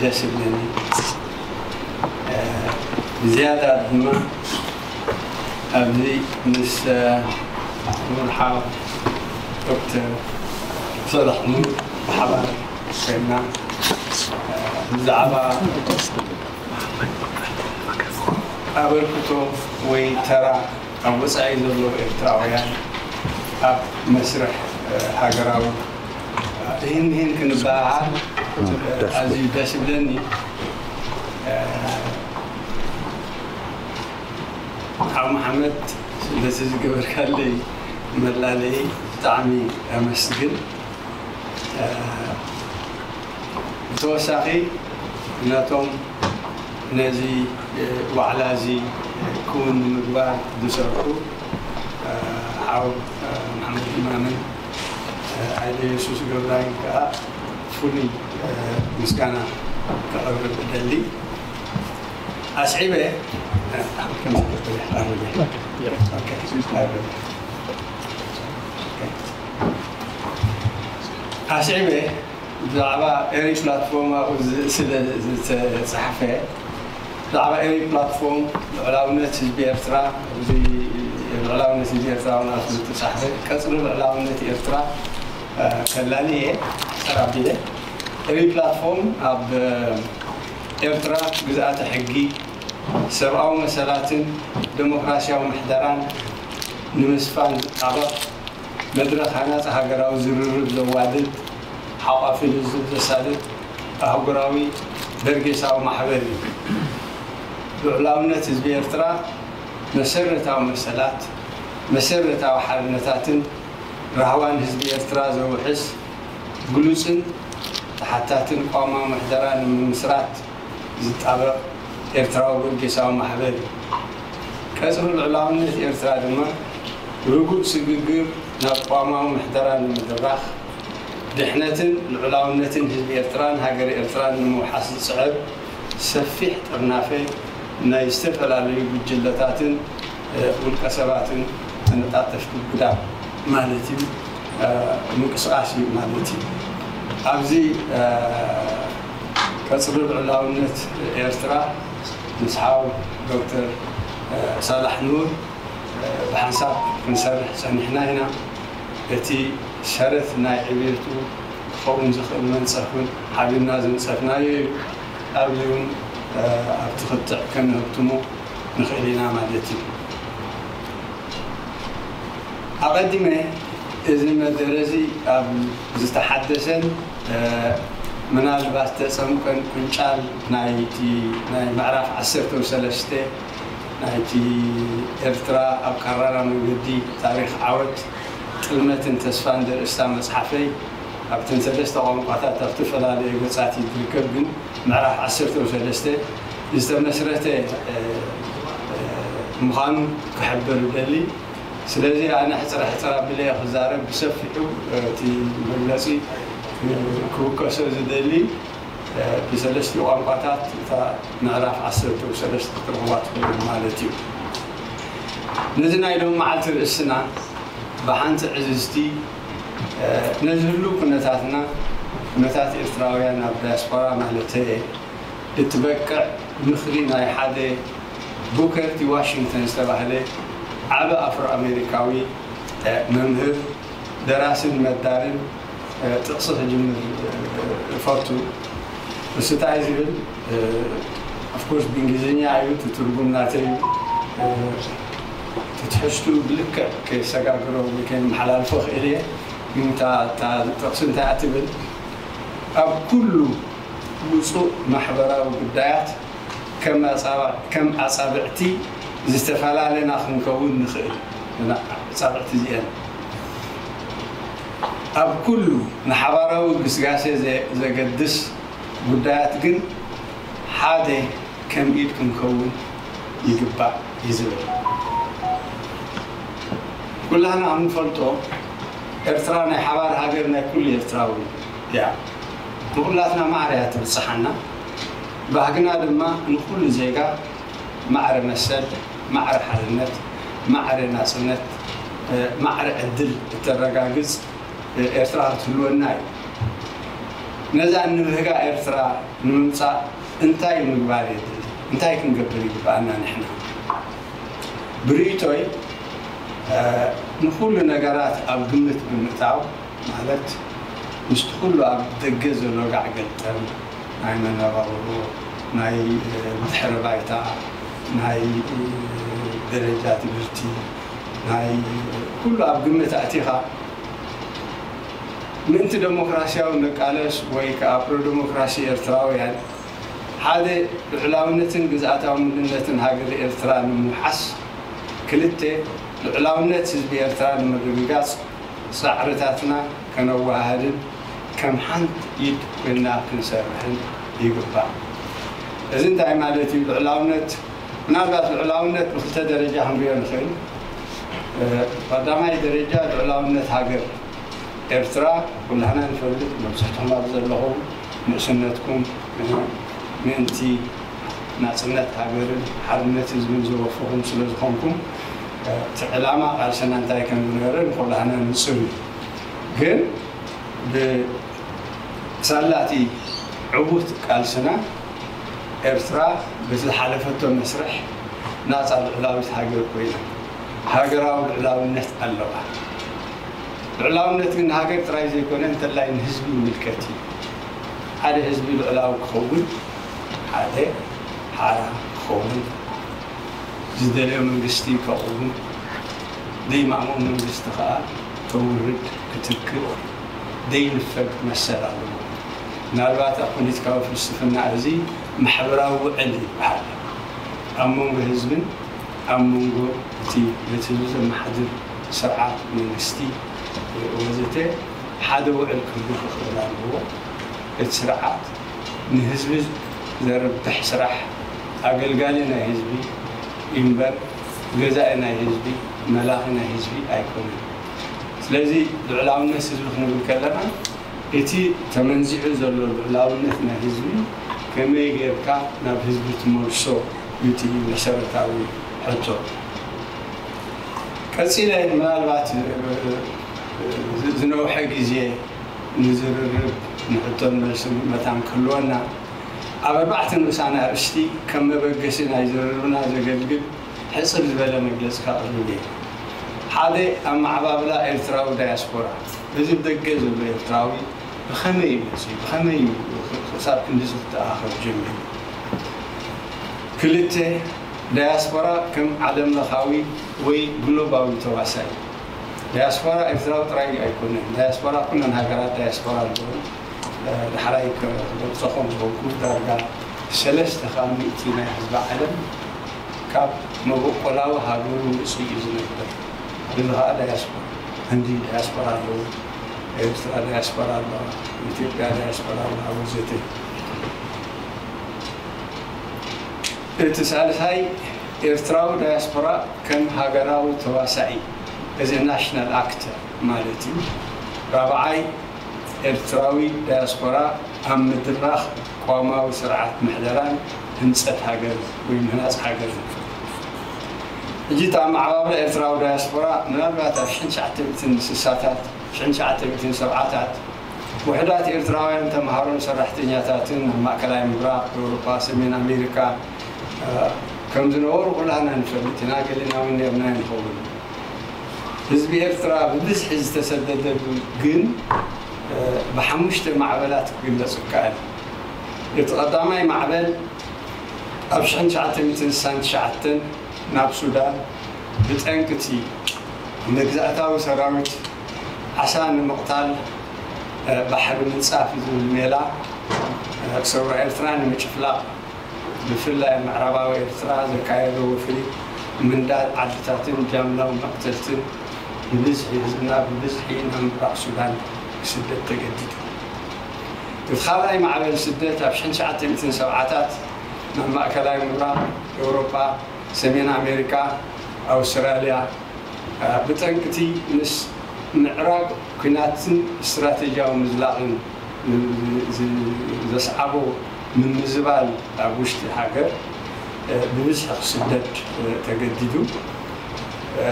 ደስ ይብለኒ። ብዝያዳ ድማ ኣብዚ ምስ ክቡር ሓው ዶክተር ሰላሕ ኑር ብሓባር ኮይና ብዛዕባ ኣበርክቶ ወይ ተራ ኣብ ወጻኢ ዘለዉ ኤርትራውያን ኣብ መስርሕ ሃገራዊ ይህን ይህን ክንበሃሃል ኣዝዩ ደስ ይብለኒ። ሓው መሓመድ ስለዚ ዝገበርካለይ መላለይ ብጣዕሚ ኣመስግን። ብተወሳኺ ነቶም ነዚ ዋዕላ እዚ ክውን ንምግባር ዝሰርሑ ሓው መሓመድ ኢማምን ኣይደ የሱስ ገብራይ ከዓ ፍሉይ ምስጋና ከቕርብ እደሊ። ኣስዒበ ኣስዒበ ብዛዕባ ኤሪ ፕላትፎርም ኣብኡ ስለ ዝተፅሓፈ ብዛዕባ ኤሪ ፕላትፎርም ልዑላውነት ህዝቢ ኤርትራ ልዑላውነት ህዝቢ ኤርትራ እውን ኣብ ዝተፅሓፈ ቀፅሪ ልዑላውነት ኤርትራ ከላሊ እየ ሰራቢለ ኤሪ ፕላትፎርም ኣብ ኤርትራ ግዝኣተ ሕጊ ሰብኣዊ መሰላትን ደሞክራሲያዊ ምሕደራን ንምስፋን ዝጣበቕ መድረኽ ሃናፂ ሃገራዊ ዝርርብ ዘዋድድ ሓቋፊ ልዝብ ዘሳልጥ ኣህጉራዊ በርጌሳዊ ማሕበር እዩ። ልዑላውነት ህዝቢ ኤርትራ መሰረታዊ መሰላት መሰረታዊ ሓርነታትን ራህዋን ህዝቢ ኤርትራ ዘውሕስ ግሉጽን ተሓታትን ቋማ ምሕደራ ንምምስራት ዝጣበቕ ኤርትራዊ በርጌሳዊ ማሕበር እዩ። ቀጽሪ ልዑላውነት ኤርትራ ድማ ርጉድ ስግግር ናብ ቋማዊ ምሕደራ ንምድራኽ ድሕነትን ልዑላውነትን ህዝቢ ኤርትራን ሃገረ ኤርትራን ንምውሓስ ዝጽዕር ሰፊሕ ጥርናፈ ናይ ዝተፈላለዩ ጉጅለታትን ውልቀ ሰባትን ተነጣጠፍቲ ውግዳን ማለት እዩ ምንቅስቃስ እዩ ማለት እዩ። ኣብዚ ቀፅሪ ልዑላውነት ኤርትራ ምስ ሓው ዶክተር ሳላሕ ኑር ብሓንሳብ ክንሰርሕ ፀኒሕና ኢና። እቲ ሰረት ናይ ዕብየቱ ክኸውን ዝኽእል መንፀፍ እውን ሓቢርና ዘንፀፍናዮ እዩ። ኣብዚ እውን ኣብቲ ክትዕ ከነህብትሞ ንኽእል ኢና ማለት እዩ። ኣቐዲመ እዚ መደረ እዚ ኣብ ዝተሓደሰን ምናልባት ተጸምቀን ቁንጫል ናይቲ ናይ ምዕራፍ ዓሰርተ ሰለስተ ናይቲ ኤርትራ ኣብ ካራራ መንገዲ ታሪኽ ዓወት ጥልመትን ተስፋን ዘርእስታ መጽሓፈይ ኣብተን ሰለስተ ቋንቋታት ኣብ ዝተፈላለዩ ገጻት እዩ ዝርከብ፣ ግን ምዕራፍ ዓሰርተ ሰለስተ ዝተመስረተ ምዃኑ ክሕብር እደሊ። ስለዚ ኣነ ሕጽረ ሕጽር ኣቢለ እየ ክዛረብ፣ ብሰፊሑ እቲ መግለጺ ክውከሶ ዝደሊ ብሰለስቲኡ ቋንቋታት እታ ምዕራፍ ዓሰርተ ሰለስተ ክትረኽብዋ ትኽእሉ ማለት እዩ። ነዚ ናይ ሎም መዓልቲ ርእስና ብሓንቲ ዕዝዝቲ ነዚ ህሉ ኩነታትና ኩነታት ኤርትራውያን ኣብ ዳያስፖራ ማለተየ እትበቅዕ ምኽሪ ናይ ሓደ ቡከር ቲ ዋሽንግተን ዝተባህለ ዓቢ ኣፍሮ ኣሜሪካዊ መምህር፣ ደራስን መዳርን ጥቕሲ ክጅምር እፈቱ። እሱ እንታይ ዝብል ኦፍኮርስ ብእንግሊዝኛ እዩ እቲ ትርጉም ናተይ እዩ። እቲ ትሕዝትኡ ብልክዕ ከይሰጋግሮ ወይ ከይመሓላልፎ ክእል እየ፣ ግን እታ ጥቕሲ እንታይ እያ ትብል? ኣብ ኩሉ ውፁእ ማሕበራዊ ጉዳያት ከም ኣፃብዕቲ ዝተፈላለና ክንከውን ንኽእል። ኣፃብዕቲ እዚአን ኣብ ኩሉ ንሓባራዊ ግስጋሴ ዘገድስ ጉዳያት ግን ሓደ ከም ኢድ ክንከውን ይግባእ እዩ ዝብል። ኩላህና ከም ንፈልጦ ኤርትራ ናይ ሓባር ሃገር ናይ ኩሉ ኤርትራዊ እያ። ንኹላትና ማዕረ እያ ትብጽሓና። ባህግና ድማ ንኹሉ ዜጋ ማዕረ መሰል፣ ማዕረ ሓርነት፣ ማዕረ ናጽነት፣ ማዕረ ዕድል እተረጋግጽ ኤርትራ ክትህልወና እዩ። ነዛ እንብህጋ ኤርትራ ንምምጻእ እንታይ ምግባር የድሊ? እንታይ ክንገብር ይግባኣና ንሕና? ብርእይቶይ፣ እ፣ ንኹሉ ነገራት ኣብ ግምት ብምእታው፣ ማለት ምስቲ ኩሉ ኣብ ደገ ዘሎ ጋዕ ገልጠም፣ ናይ መነባብሮ፣ ናይ፣ እ፣ ድሕረ ባይታ፣ ናይ፣ እ፣ ደረጃ ትምህርቲ፣ ናይ፣ እ፣ ኩሉ ኣብ ግምት ኣእቲኻ፣ ምእንቲ ደሞክራሲያዊ ንቃለስ ወይ ከኣ ፕሮ-ደሞክራሲ ኤርትራውያን፣ ሓደ፣ ልዑላውነትን ግዝኣታዊ መንነትን ሃገር ኤርትራ ንምውሓስ፣ ክልተ፣ ልዑላውነት ህዝቢ ኤርትራ ንምርግጋጽ ጻዕርታትና ከነወሃህድን ከም ሓንቲ ኢድ ኮይንና ክንሰርሕን ይግባእ። እዚ እንታይ ማለት እዩ? ልዑላውነት፣ ምናልባት ልዑላውነት ብክልተ ደረጃ ክንሪኦ ንኽእል። እ፣ ቀዳማይ ደረጃ ልዑላውነት ሃገር ኤርትራ ኩላህና ንፈልጥ፣ መብዛሕትኹም ኣብ ዘለኹም ንእስነትኩም፣ እ፣ ምእንቲ ናጽነት ሃገርን ሓርነት ህዝብን ዝወፈኹም ስለ ዝኾንኩም፣ እ፣ እቲ ዕላማ ቃልስና እንታይ ከም ዝነበረ ንኩላህና ንጹር እዩ። ግን ብሳላቲ ዕዉት ቃልስና ኤርትራ በቲ ዝሓለፈቶ መስርሕ ናጻ ልዑላዊት ሃገር ኮይና፣ ሃገራዊ ልዑላውነት ኣለዋ። ልዑላውነት ግን ንሃገር ጥራይ ዘይኮነ፣ እንተላይ ንህዝቢ ይምልከት እዩ። ሓደ ህዝቢ ልዑላዊ ክኸውን፣ ሓደ ሓራ ክኸውን፣ ዝደለዮ መንግስቲ ከቕውም፣ ዘይማእምኦ መንግስቲ ከኣ ከውርድ፣ ክትክእ፣ ዘይንፈግ መሰል ኣለዎ። ምናልባት ኣብ ፖለቲካዊ ፍልስፍና እዚ ማሕበራዊ ውዕል ይበሃል። ኣብ መንጎ ህዝብን ኣብ መንጎ እቲ ነቲ ህዝቢ ዘመሓድር ስርዓት መንግስቲ ወዘተ ሓደ ውዕል ክህሉ ክኽእል ኣለዎ። እቲ ስርዓት ንህዝቢ ዘርብሕ ስራሕ፣ ኣገልጋሊ ናይ ህዝቢ እምበር ገዛኢ ናይ ህዝቢ፣ መላኺ ናይ ህዝቢ ኣይኮነን። ስለዚ ልዑላውነት ህዝቢ ክንብል ከለና፣ እቲ ተመንዚዑ ዘሎ ልዑላውነት ናይ ህዝቢ ከመይ ጌርካ ናብ ህዝቢ ትመልሶ እዩ እቲ መሰረታዊ ሕቶ። ቀጺለ ምናልባት፣ እ፣ እ፣ ዝነውሐ ግዜ ንዝርርብ ንሕቶን መልስን መታን ክህልወና፣ ኣብ ኣርባዕተ ንኡሳን ኣርእስቲ ከም መበገሲ ናይ ዝርርብና ዘገልግል ሕጽር ዝበለ መግለጺ ከቕርብ እየ። ሓደ፣ ኣመዓባብላ ኤርትራዊ ዳያስፖራ፣ እዚ ብደገ ዘሎ ኤርትራዊ ብኸመይ እዩ መጺኡ? ብኸመይ እዩ ክሳብ ክንድዚ ክተኣኻኸብ ጀሚሩ? ክልተ፣ ዳያስፖራ ከም ዓለምለኻዊ ወይ ግሎባዊ ተዋሳኢ። ዳያስፖራ ኤርትራዊ ጥራይ ኣይኮነን። ዳያስፖራ ኩለን ሃገራት ዳያስፖራ ኣለዎ። ዳሕራይ ክገልጾ ከም ዝኾንኩ፣ ዳርጋ ሰለስተ ካብ ሚእቲ ናይ ህዝቢ ዓለም ካብ መበቆላዊ ሃገሩ ውጽእ እዩ ዝነብር። እዚ ኸኣ ዳያስፖራ፣ ህንዲ ዳያስፖራ ኣለዎ፣ ኤርትራ ዳያስፖራ ኣለዋ፣ ኢትዮጵያ ዳያስፖራ ኣለዋ፣ ወዘተ። እቲ ሳልሳይ፣ ኤርትራዊ ዳያስፖራ ከም ሃገራዊ ተዋሳኢ፣ እዚ ናሽናል ኣክተር ማለት እዩ። ራብዓይ፣ ኤርትራዊ ዳያስፖራ ኣብ ምድራኽ ቅዋማዊ ስርዓት ምሕደራን ህንጸት ሃገር ወይ ምህናጽ ሃገር። ሕጂ እቲ ኣመዓባብላ ኤርትራዊ ዳያስፖራ ምናልባት ኣብ ሽሕን ትሽዓተ ሚእትን ስሳታት፣ ሽሕን ትሽዓተ ሚእትን ሰብዓታት ውሑዳት ኤርትራውያን ተምሃሮን ሰራሕተኛታትን ኣብ ማእከላይ ምብራቕ፣ ኤውሮጳ፣ ሰሜን ኣሜሪካ፣ እ፣ ከም ዝነበሩ ኩላህና ንፈልጥ ኢና። ገሊና እውን ነርና ንኸውን። ህዝቢ ኤርትራ ብብዝሒ ዝተሰደደሉ ግን፣ እ፣ ብሓሙሽተ ማዕበላት ክግለጽ ይከኣል። እቲ ቀዳማይ ማዕበል ኣብ ሽሕን ትሽዓተ ሚእትን ስሳን ትሽዓተን ናብ ሱዳን ብጠንቂ እቲ መግዛእታዊ ሰራዊት ዓሳ ንምቕታል፣ እ፣ ባሕሪ ምንጻፍ ዝብል ሜላ፣ እ፣ ሰውራ ኤርትራ ንምጭፍላቕ፣ ብፍላይ ኣብ ምዕራባዊ ኤርትራ ዘካየዶ ወፍሪ ምንዳድ ዓድታትን ጃምላዊ መቕተልትን፣ ብብዝሒ ህዝብና ብብዝሒ ናብ ምብራቕ ሱዳን ክስደድ ተገዲዱ። እቲ ካልኣይ ማዕበል ስደት ኣብ ሽሕን ትሽዓተ ሚእትን ሰብዓታት ናብ ማእከላይ ምብራቕ፣ ኤውሮጳ፣ ሰሜን ኣሜሪካ፣ ኣውስትራልያ፣ ብጠንቅቲ ምስ ምዕራግ ኲናትን ስትራተጂያዊ ምዝላቕን ዝ-፣ ዝ-፣ ዘስዓቦ ምምዝባል ኣብ ውሽጢ ሃገር፣ እ፣ ብብዝሒ ክስደድ፣ እ፣ ተገዲዱ። እ፣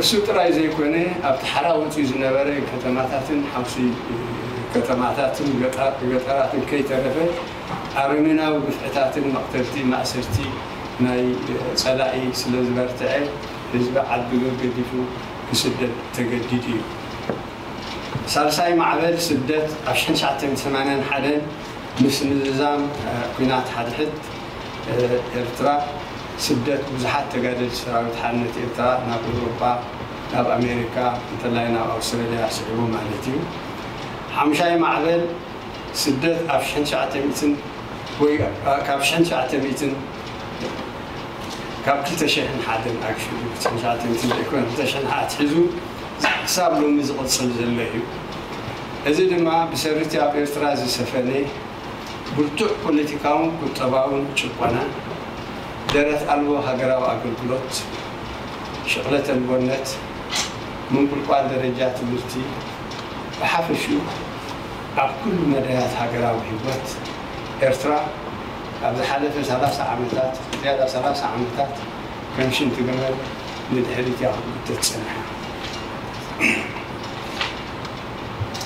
እሱ ጥራይ ዘይኮነ፣ ኣብቲ ሓራ ወፂኡ ዝነበረ ከተማታትን ሓውሲ፣ እ፣ ከተማታትን ገጠራትን ከይተረፈ ኣረሜናዊ ግፍዕታትን መቕተልቲ ማእሰርቲ ናይ ጸላኢ ስለ ዝበርትዐ ህዝቢ ዓዲ ገዲፉ ክስደድ ተገዲዱ እዩ። ሳልሳይ ማዕበል ስደት ኣብ ሽሕን ትሽዓተ ሚእትን ሰማንያን ሓደን ምስ ምዝዛም ኩናት ሓድሕድ ኤርትራ ስደት ብዙሓት ተጋደልቲ ሰራዊት ሓርነት ኤርትራ ናብ ኤውሮጳ፣ ናብ ኣሜሪካ እንተላይ ናብ ኣውስትራልያ ስዒቡ ማለት እዩ። ሓምሻይ ማዕበል ስደት ኣብ ሽሕን ትሽዓተ ሚእትን ወይ ካብ ሽሕን ትሽዓተ ሚእትን ካብ ክልተ ሽሕን ሓደን ኣክሽሊ ሽሕን ትሽዓተ ሚእትን ዘይኮነ ክልተ ሽሕን ኣትሒዙ ክሳብ ሎሚ ዝቕጽል ዘሎ እዩ። እዚ ድማ ብሰሪቲ ኣብ ኤርትራ ዝሰፈነ ብርቱዕ ፖለቲካውን ቁጠባውን ጭቆና፣ ደረት ኣልቦ ሃገራዊ ኣገልግሎት፣ ሽቕለት ኣልቦነት፣ ምንቁልቋል ደረጃ ትምህርቲ፣ ብሓፈሽኡ ኣብ ኩሉ መዳያት ሃገራዊ ህይወት ኤርትራ ኣብ ዝሓለፈ ሰላሳ ዓመታት፣ ዝያዳ ሰላሳ ዓመታት ከም ሽንቲ ገመል ንድሕሪት እያ ክትጉተት ጸኒሓ።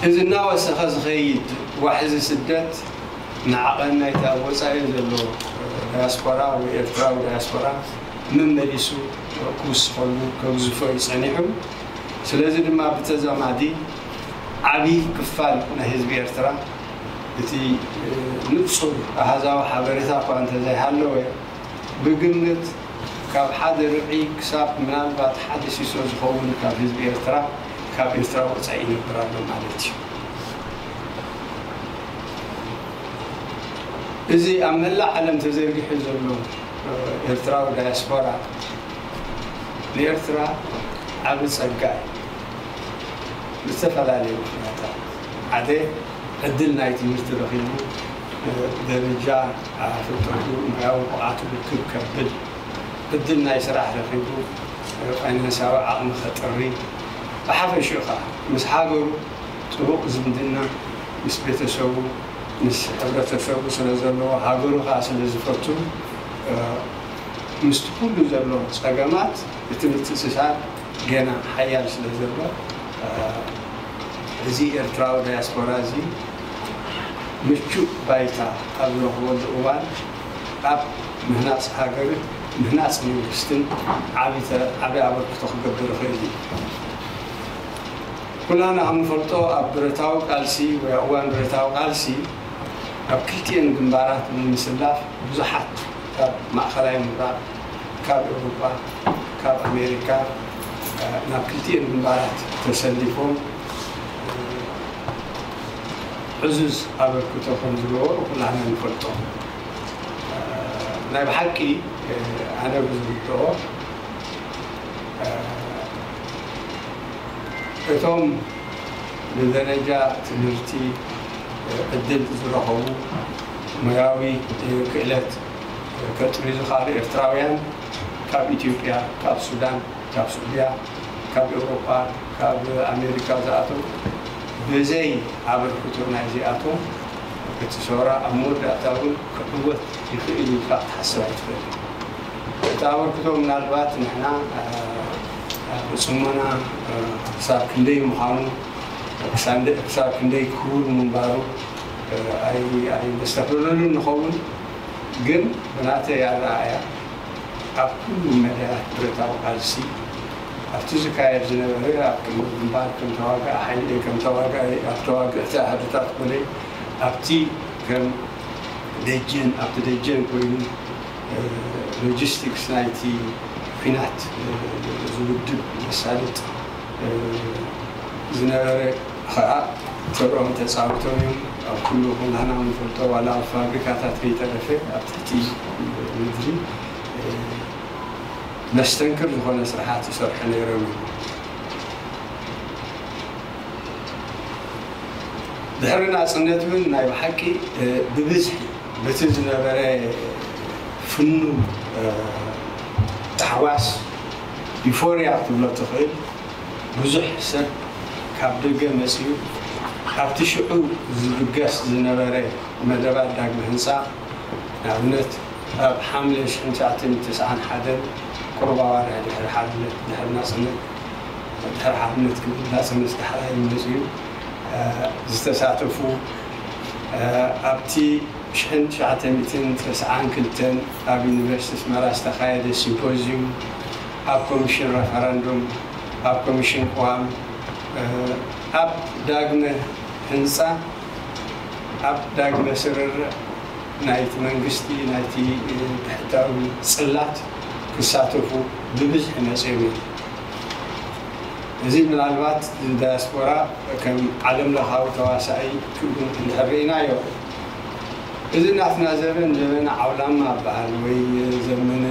እዚ እናወሰኸ ዝኸይድ ዋሕዚ ስደት ንዓቐን ናይቲ ኣብ ወጻኢ ዘሎ ዳያስፖራ ወይ ኤርትራዊ ዳያስፖራ መመሊሱ ክውስኸሉ ከግዝፎ እዩ ጸኒሑ። ስለዚ ድማ ብተዛማዲ ዓቢ ክፋል ናይ ህዝቢ ኤርትራ እቲ ንጹር ኣሃዛዊ ሓበሬታ እኳ እንተዘይሃለወ ብግምት ካብ ሓደ ርብዒ ክሳብ ምናልባት ሓደ ሲሶ ዝኸውን ካብ ህዝቢ ኤርትራ ካብ ኤርትራ ወጻኢ ይነብር ኣሎ ማለት እዩ። እዚ ኣብ መላእ ዓለም ተዘርጊሑ ዘሎ ኤርትራዊ ዳያስፖራ ንኤርትራ ዓቢ ጸጋ እዩ። ዝተፈላለዩ ምኽንያታት፣ ሓደ ዕድል ናይ ትምህርቲ ረኺቡ ደረጃ ፍልጠቱ ሞያዊ ብቕዓቱ ርክብ ከብል፣ ዕድል ናይ ስራሕ ረኺቡ ፋይናንሳዊ ዓቕሚ ከጥሪ፣ ብሓፈሽኡ ከዓ ምስ ሃገሩ ጥቡቕ ዝምድና ምስ ቤተሰቡ ምስ ሕብረተሰቡ ስለ ዘለዎ ሃገሩ ከዓ ስለ ዝፈቱ ምስቲ ኩሉ ዘሎ ጸገማት እቲ ምትእስሳር ገና ሓያል ስለ ዘሎ እዚ ኤርትራዊ ዳያስፖራ እዚ ምቹእ ባይታ ኣብ ዝረኽበሉ እዋን ኣብ ምህናጽ ሃገርን ምህናጽ መንግስትን ዓቢ ኣበርክቶ ክገብር ይኽእል እዩ። ኩላና ከም ንፈልጦ ኣብ ብረታዊ ቃልሲ ወይ ኣብ እዋን ብረታዊ ቃልሲ ኣብ ክልቲኤን ግንባራት ብምስላፍ ብዙሓት ካብ ማእኸላይ ምብራቕ፣ ካብ ኤውሮጳ፣ ካብ ኣሜሪካ ናብ ክልቲኤን ግንባራት ተሰሊፎም ዕዙዝ ኣበርክቶ ከም ዝገበሩ ኩላህና ንፈልጦ። ናይ ብሓቂ ኣነ ብዝርድኦ እቶም ብደረጃ ትምህርቲ ዕድል ዝረኸቡ ሞያዊ ክእለት ከጥሪ ዝኸኣሉ ኤርትራውያን ካብ ኢትዮጵያ፣ ካብ ሱዳን፣ ካብ ስዑድያ፣ ካብ ኤውሮጳ፣ ካብ ኣሜሪካ ዝኣተው ብዘይ ኣበርክቶ ናይዚኣቶም እቲ ሰውራ ኣብ መወዳእታ እውን ክዕወት ይኽእል ኢልካ ክትሓስብ ኣይትኽእል። እቲ ኣበርክቶ ምናልባት ንሕና ብጽሞና ክሳብ ክንደይ ምዃኑ ክሳብ ክንደይ ክቡር ምንባሩ ኣይነስተብህለሉን ንኸውን፣ ግን ብናተይ ኣረኣእያ ኣብ ኩሉ መዳያት ብረታዊ ቃልሲ ኣብቲ ዝካየድ ዝነበረ ኣብ ቅድሚ ግንባር ከም ተዋጋኢ ሓይሊ ከም ተዋጋኢ ኣብ ተዋግእቲ ኣሃዱታት ኮነ ኣብቲ ከም ደጀን ኣብቲ ደጀን ኮይኑ ሎጂስቲክስ ናይቲ ኲናት ዝውድብ ዘሳልጥ ዝነበረ ኸኣ ተርኦም ተጻዊቶም እዮም። ኣብ ኩሉ ኩላህና ንፈልጦ ዋላ ኣብ ፋብሪካታት ከይተረፈ ኣብ ትሕቲ ምድሪ መስተንክር ዝኾነ ስራሓት ይሰርሑ ነይሮም እዮም። ድሕሪ ናጽነት እውን ናይ ብሓቂ ብብዝሒ በቲ ዝነበረ ፍኑ ታሕዋስ ዩፎርያ ክትብሎ ትኽእል ብዙሕ ሰብ ካብ ደገ መጺኡ ካብቲ ሽዑ ዝብገስ ዝነበረ መደባት ዳግመ ህንጻ ንኣብነት ኣብ ሓምለ ሽሕን ትሽዓተ ሚእትን ተስዓን ሓደን ቁሩብ ኣዋርሕ ድሕሪ ሓርነት ድሕሪ ናጽነት ድሕሪ ሓርነት ክብል ናጽነት ዳሕራይ መጺኡ ዝተሳተፉ፣ ኣብቲ ሽሕን ትሽዓተ ሚእትን ተስዓን ክልተን ኣብ ዩኒቨርሲቲ ኣስመራ ዝተኻየደ ሲምፖዚዩም፣ ኣብ ኮሚሽን ረፈረንዱም፣ ኣብ ኮሚሽን ቅዋም፣ ኣብ ዳግመ ህንጻ፣ ኣብ ዳግመ ስርርዕ ናይቲ መንግስቲ፣ ናይቲ ብሕታዊ ጽላት ክሳተፉ ብብዝሒ መጺኦም እዮም። እዚ ምናልባት ዳያስፖራ ከም ዓለም ለኻዊ ተዋሳኢ ክውን እንድሕር ርኢናዮ፣ እዚ ናትና ዘበን ዘበነ ዓውላማ በሃል ወይ ዘመነ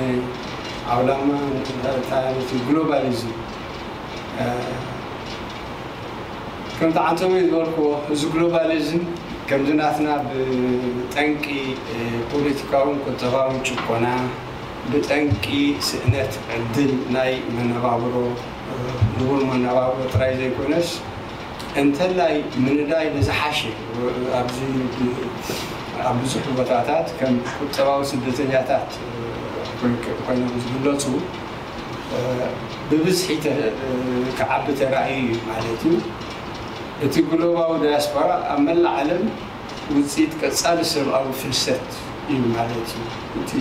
ዓውላማ እንታይ ግሎባሊዝም። ከምቲ ዓንተወይ ዝበልክዎ፣ እዚ ግሎባሊዝም ከምዚ ናትና ብጠንቂ ፖለቲካውን ቁጠባውን ጭቆና፣ ብጠንቂ ስእነት ዕድል ናይ መነባብሮ፣ ንቡር መነባብሮ ጥራይ ዘይኮነስ፣ እንተላይ ምንዳይ ንዝሓሸ፣ ኣብዚ ኣብ ብዙሕ ቦታታት ከም ቁጠባዊ ስደተኛታት ኮይኖም ዝግለጹ፣ ብብዝሒ ክዓቢ ተራእዩ እዩ ማለት እዩ። እቲ ግሎባዊ ዳያስፖራ ኣብ መላእ ዓለም ውፅኢት ቀፃሊ ሰብኣዊ ፍልሰት እዩ ማለት እዩ። እቲ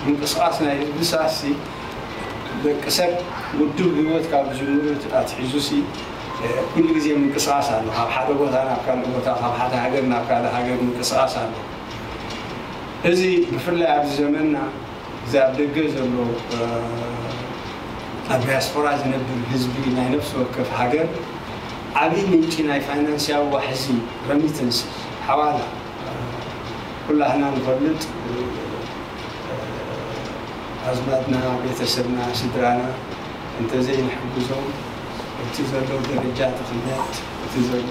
ምንቅስቃስ ናይ ህዝቢ ሳሲ ደቂ ሰብ ውድብ ህይወት ካብ ዝጅምሩ ኣትሒዙ ሲ ኩሉ ግዜ ምንቅስቃስ ኣሎ። ካብ ሓደ ቦታ ናብ ካልእ ቦታ፣ ካብ ሓደ ሃገር ናብ ካልእ ሃገር ምንቅስቃስ ኣሎ። እዚ ብፍላይ ኣብዚ ዘመንና እዚ ኣብ ደገ ዘሎ ኣብ ዲያስፖራ ዝነብር ህዝቢ ናይ ነፍሲ ወከፍ ሃገር ዓብዪ ምንጪ ናይ ፋይናንስያዊ ዋሕዚ፣ ረሚተንስ፣ ሓዋላ፣ ኩላህና ንፈልጥ፣ ኣዝማድና፣ ቤተሰብና፣ ስድራና እንተዘይንሕግዞም፣ እቲ ዘሎ ደረጃ ድኽነት፣ እቲ ዘሎ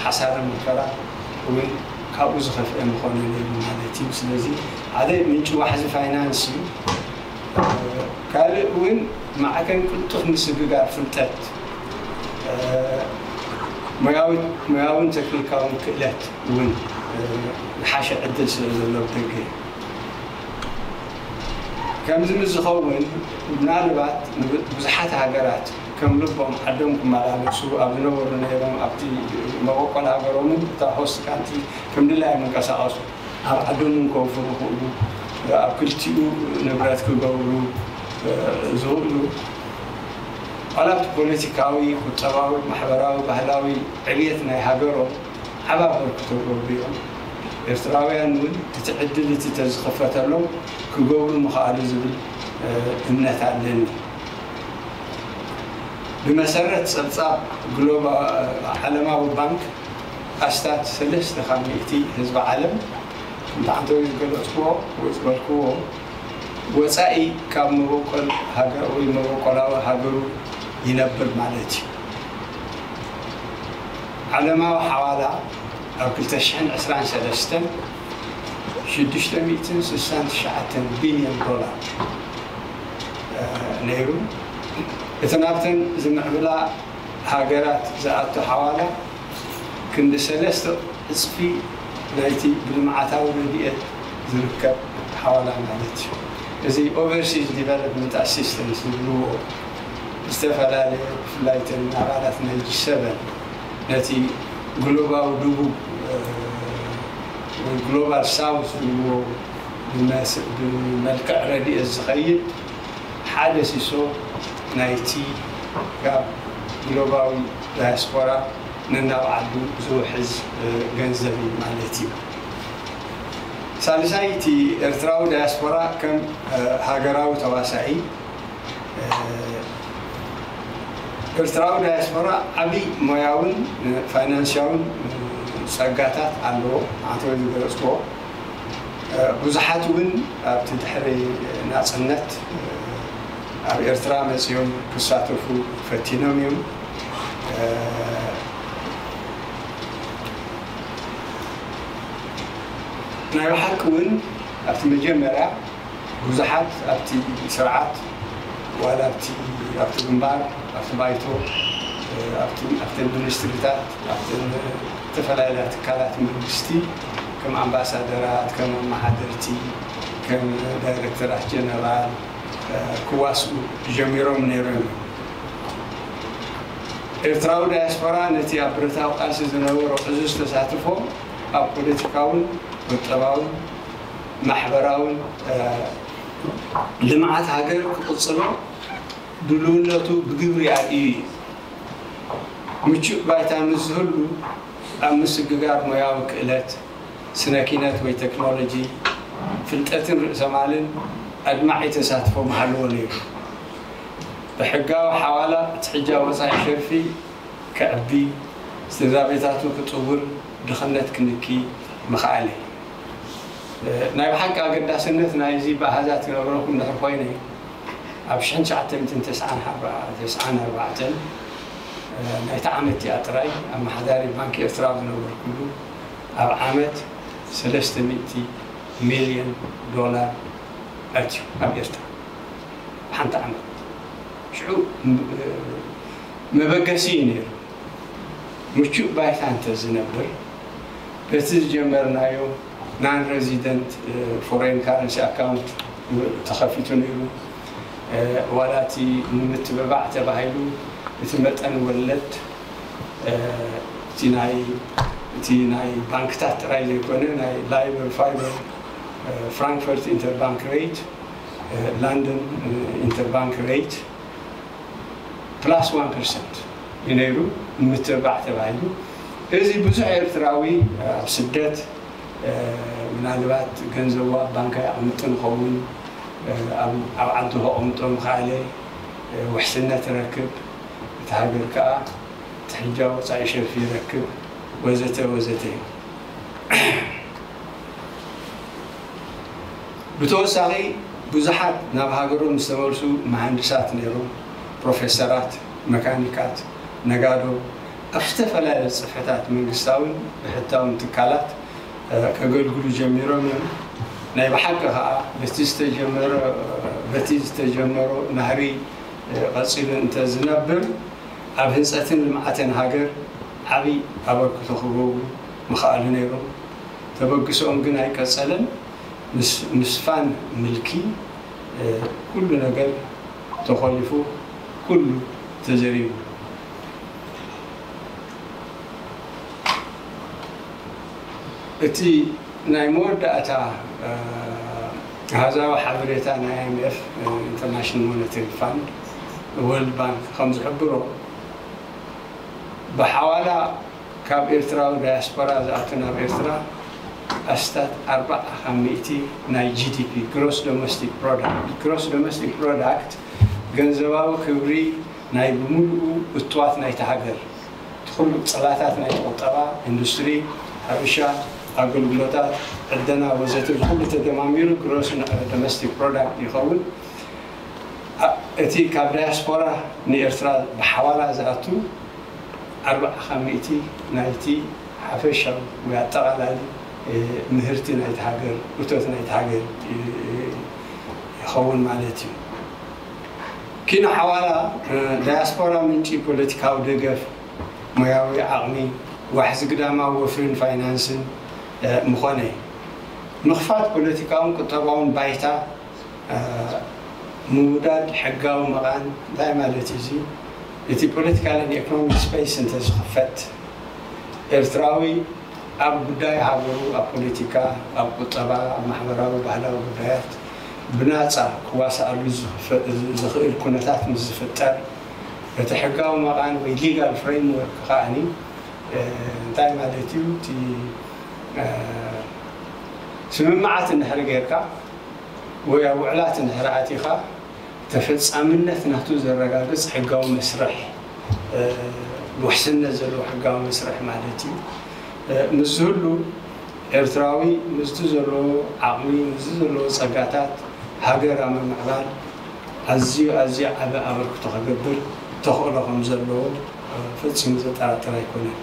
ሓሳረ መከራ እውን ካብኡ ዝኸፍአ ምኾነ ነይሩ ማለት እዩ። ስለዚ ሓደ ምንጪ ዋሕዚ ፋይናንስ እዩ። ካልእ እውን ማዕከን ቅልጡፍ ምስግጋር ፍልጠት፣ ሞያውን ቴክኒካውን ክእለት እውን ዝሓሸ ዕድል ስለ ዘሎ ደገ። ከምዚ ምስ ዝኸውን፣ ምናልባት ብዙሓት ሃገራት ከም ልቦም ዓዶም ክመላለሱ ኣብ ዝነበሩ ነይሮም፣ ኣብቲ መበቆል ሃገሮምን እታ ሆስት ካንትሪ ከም ድላዮም ይንቀሳቐሱ፣ ኣብ ዓዶምን ከውፍሩ ይኽእሉ፣ ኣብ ክልቲኡ ንብረት ክገብሩ ዝኽእሉ፣ ዋላ ኣብቲ ፖለቲካዊ፣ ቁጠባዊ፣ ማሕበራዊ፣ ባህላዊ ዕብየት ናይ ሃገሮም ዓቢ ኣበርክቶ ክገብሩ እዮም። ኤርትራውያን እውን እቲ ዕድል እቲ ተዝኽፈተሎም ክገብሩ ምኽኣሉ ዝብል እምነት ኣለኒ። ብመሰረት ጸብጻብ ግሎባ-፣ ዓለማዊ ባንክ፣ ኣስታት ሰለስተ ካብ ሚእቲ ህዝቢ ዓለም፣ ከምቲ ዓንተወይ ዝገለጽክዎ ወይ ዝበልክዎ፣ ወጻኢ ካብ መበቆል ሃገር ወይ መበቆላዊ ሃገሩ ይነብር ማለት እዩ። ዓለማዊ ሓዋላ ኣብ ክልተ ሽሕን ዕስራን ሰለስተን ሽዱሽተ ሚእትን ስሳን ትሽዓተን ቢልዮን ዶላር፣ እ፣ ነይሩ። እቲ ናብተን ዝምዕብላ ሃገራት ዝኣቱ ሓዋላ ክንዲ ሰለስተ እጽፊ ናይቲ ብልምዓታዊ ረድኤት ዝርከብ ሓዋላ ማለት እዩ። እዚ ኦቨርሲዝ ዲቨሎፕመንት ኣሲስተንስ ዝብልዎ፣ ዝተፈላለየ፣ ብፍላይ እተን ኣባላት ናይ ጂ ሰቨን፣ ነቲ ግሎባዊ ደቡብ፣ እ፣ ወይ ግሎባል ሳውዝ ዝብልዎ ብመስ-፣ ብመልክዕ ረድኤት ዝኸይድ ሓደ ሲሶ ናይቲ ካብ ግሎባዊ ዳያስፖራ ነናብ ዓዱ ዝውሕዝ፣ እ፣ ገንዘብ እዩ ማለት እዩ። ሳልሳይ፣ እቲ ኤርትራዊ ዳያስፖራ ከም፣ እ፣ ሃገራዊ ተዋሳኢ፣ እ፣ ኤርትራዊ ዳያስፖራ ዓቢ ሞያውን፣ እ፣ ፋይናንስያውን፣ እ፣ ጸጋታት ኣለዎ። ኣንተ ዝገለጽክዎ፣ እ፣ ብዙሓት እውን ኣብቲ ድሕሪ ናጽነት፣ እ፣ ኣብ ኤርትራ መጺኦም ክሳተፉ ፈቲኖም እዮም። እ፣ ናይ ብሓቂ እውን ኣብቲ መጀመርያ ብዙሓት ኣብቲ ስርዓት ዋላ ኣብቲ፣ ኣብቲ ግንባር፣ ኣብቲ ባይቶ፣ እ፣ ኣብቲ፣ ኣብተን ሚኒስትሪታት፣ ኣብተን ዝተፈላለያ ትካላት መንግስቲ ከም ኣምባሳደራት፣ ከም ኣመሓደርቲ፣ ከም ዳይሬክተራት ጀነራል፣ እ፣ ክዋስኡ ጀሚሮም ነይሮም እዮም። ኤርትራዊ ዳያስፖራ ነቲ ኣብ ብረታዊ ቃልሲ ዝነበሮ ዕዙዝ ተሳትፎ ኣብ ፖለቲካውን ቁጠባውን ማሕበራውን ልምዓት ሃገር ክቕጽሎ ድልውነቱ ብግብሪ ኣርእዩ እዩ። ምቹእ ባይታ ምስ ዝህሉ ኣብ ምስግጋር ሞያዊ ክእለት፣ ስነ ኪነት ወይ ቴክኖሎጂ፣ ፍልጠትን ርእሰማልን ኣድማዒ ተሳትፎ ምሃልዎ ነይሩ። ብሕጋዊ ሓዋላ እቲ ሕጃ ወጻኢ ሸርፊ ክዕቢ፣ ስድራ ቤታቱ ክጥውር፣ ድኽነት ክንኪ ምኽኣለ። ናይ ብሓቂ ኣገዳስነት ናይዚ ብኣሃዛት ክነግረኩም እንድሕር ኮይነ፣ ኣብ ሽሕን ትሽዓተ ሚእትን ተስዓን ኣርባዕተን ናይቲ ዓመት እቲኣ ጥራይ ኣመሓዳሪ ባንኪ ኤርትራ ኣብ ዝነበርኩሉ ኣብ ዓመት ሰለስተ ሚእቲ ሚልዮን ዶላር ኣትዩ ኣብ ኤርትራ ሓንቲ ዓመት። ሽዑ መበገሲ እዩ ነይሩ። ምቹእ ባይታ እንተ ዝነብር በቲ ዝጀመርናዮ non resident foreign currency account ተኸፊቱ ነይሩ። ዋላ እቲ ንምትብባዕ ተባሂሉ እቲ መጠን ወለድ እቲ ናይ እቲ ናይ ባንክታት ጥራይ ዘይኮነ ናይ ላይበር ፋይበር ፍራንክፈርት ኢንተርባንክ ሬት ላንደን ኢንተርባንክ ሬት ፕላስ ዋን ፐርሰንት እዩ ነይሩ። ንምትብባዕ ተባሂሉ እዚ ብዙሕ ኤርትራዊ ኣብ ስደት ምናልባት ገንዘቡ ኣብ ባንክ ኣቕምጥ ንኸውን ኣብ ዓዱ ከቕምጦ ምኽኣለ ውሕስነት ረክብ እቲ ሃገር ከዓ እቲ ሕጃ ወፃኢ ሸርፊ ይረክብ ወዘተ ወዘተ እዩ። ብተወሳኺ ብዙሓት ናብ ሃገሮም ዝተመልሱ መሃንድሳት ነይሮም፣ ፕሮፌሰራት፣ መካኒካት፣ ነጋዶ፣ ኣብ ዝተፈላለዩ ጽፍሕታት መንግስታውን ብሕታውን ትካላት ከገልግሉ ጀሚሮም እዮም። ናይ ብሓቂ ከኣ በቲ ዝተጀመረ በቲ ዝተጀመሮ ናህሪ ቀጺሉ እንተ ዝነብር ኣብ ህንጸትን ልምዓትን ሃገር ዓቢ ኣበርክቶ ክገብሩ ምኽኣሉ ነይሮም። ተበግሶኦም ግን ኣይቀጸለን። ምስ ምስፋን ምልኪ ኩሉ ነገር ተኾሊፉ ኩሉ ተዘሪቡ። እቲ ናይ መወዳእታ ኣሃዛዊ ሓበሬታ ናይ ኣይኤምኤፍ ኢንተርናሽናል ሞነተሪ ፋንድ ወርልድ ባንክ ከም ዝሕብሮ ብሓዋላ ካብ ኤርትራዊ ዳያስፖራ ዝኣቱ ናብ ኤርትራ ኣስታት ኣርባዓ ካብ ሚእቲ ናይ ጂ ዲ ፒ ግሮስ ዶሜስቲክ ፕሮዳክት ግሮስ ዶሜስቲክ ፕሮዳክት ገንዘባዊ ክብሪ ናይ ብምሉኡ እትዋት ናይቲ ሃገር እቲ ኩሉ ጽላታት ናይ ቁጠባ፣ ኢንዱስትሪ፣ ሕርሻ፣ ኣገልግሎታት፣ ዕደና ወዘተ እዚ ኩሉ ተደማሚሩ ግሮስ ዶሜስቲክ ፕሮዳክት ይኸውን። እቲ ካብ ዳያስፖራ ንኤርትራ ብሓዋላ ዝኣቱ ኣርባዓ ካብ ሚእቲ ናይቲ ሓፈሻዊ ወይ ኣጠቓላሊ ምህርቲ ናይቲ ሃገር እቶት ናይቲ ሃገር ይኸውን ማለት እዩ። ኪኖ ሓዋላ ዳያስፖራ ምንጪ ፖለቲካዊ ደገፍ፣ ሞያዊ ዓቕሚ፣ ዋሕዚ ግዳማዊ ወፍርን ፋይናንስን ምኾነ ምኽፋት ፖለቲካውን ቁጠባውን ባይታ ምውዳድ ሕጋዊ መቓን እንታይ ማለት እዩ? እዚ እቲ ፖለቲካልን ኢኮኖሚክ ስፔስ እንተዝኽፈት ኤርትራዊ ኣብ ጉዳይ ሃገሩ ኣብ ፖለቲካ፣ ኣብ ቁጠባ፣ ኣብ ማሕበራዊ ባህላዊ ጉዳያት ብናፃ ክዋሳኣሉ ዝኽእል ኩነታት ምስ ዝፍጠር እቲ ሕጋዊ መቓን ወይ ሊጋል ፍሬምወርክ ከዓኒ እንታይ ማለት እዩ? እቲ ስምምዓት እንድሕር ጌርካ ወይ ኣብ ውዕላት እንድሕር ኣቲኻ ተፈጻምነት ናቱ ዘረጋግጽ ሕጋዊ መስርሕ ውሕስነት ዘለዎ ሕጋዊ መስርሕ ማለት እዩ። ምስ ዝህሉ ኤርትራዊ ምስቲ ዘለዎ ዓቕሚ ምስዚ ዘለዎ ጸጋታት ሃገር ኣብ ምምዕባል ኣዝዩ ኣዝዩ ዓቢ ኣበርክቶ ከገብር ተኽእሎ ከም ዘለዎ ፈጺሙ ዘጠራጥር ኣይኮነን።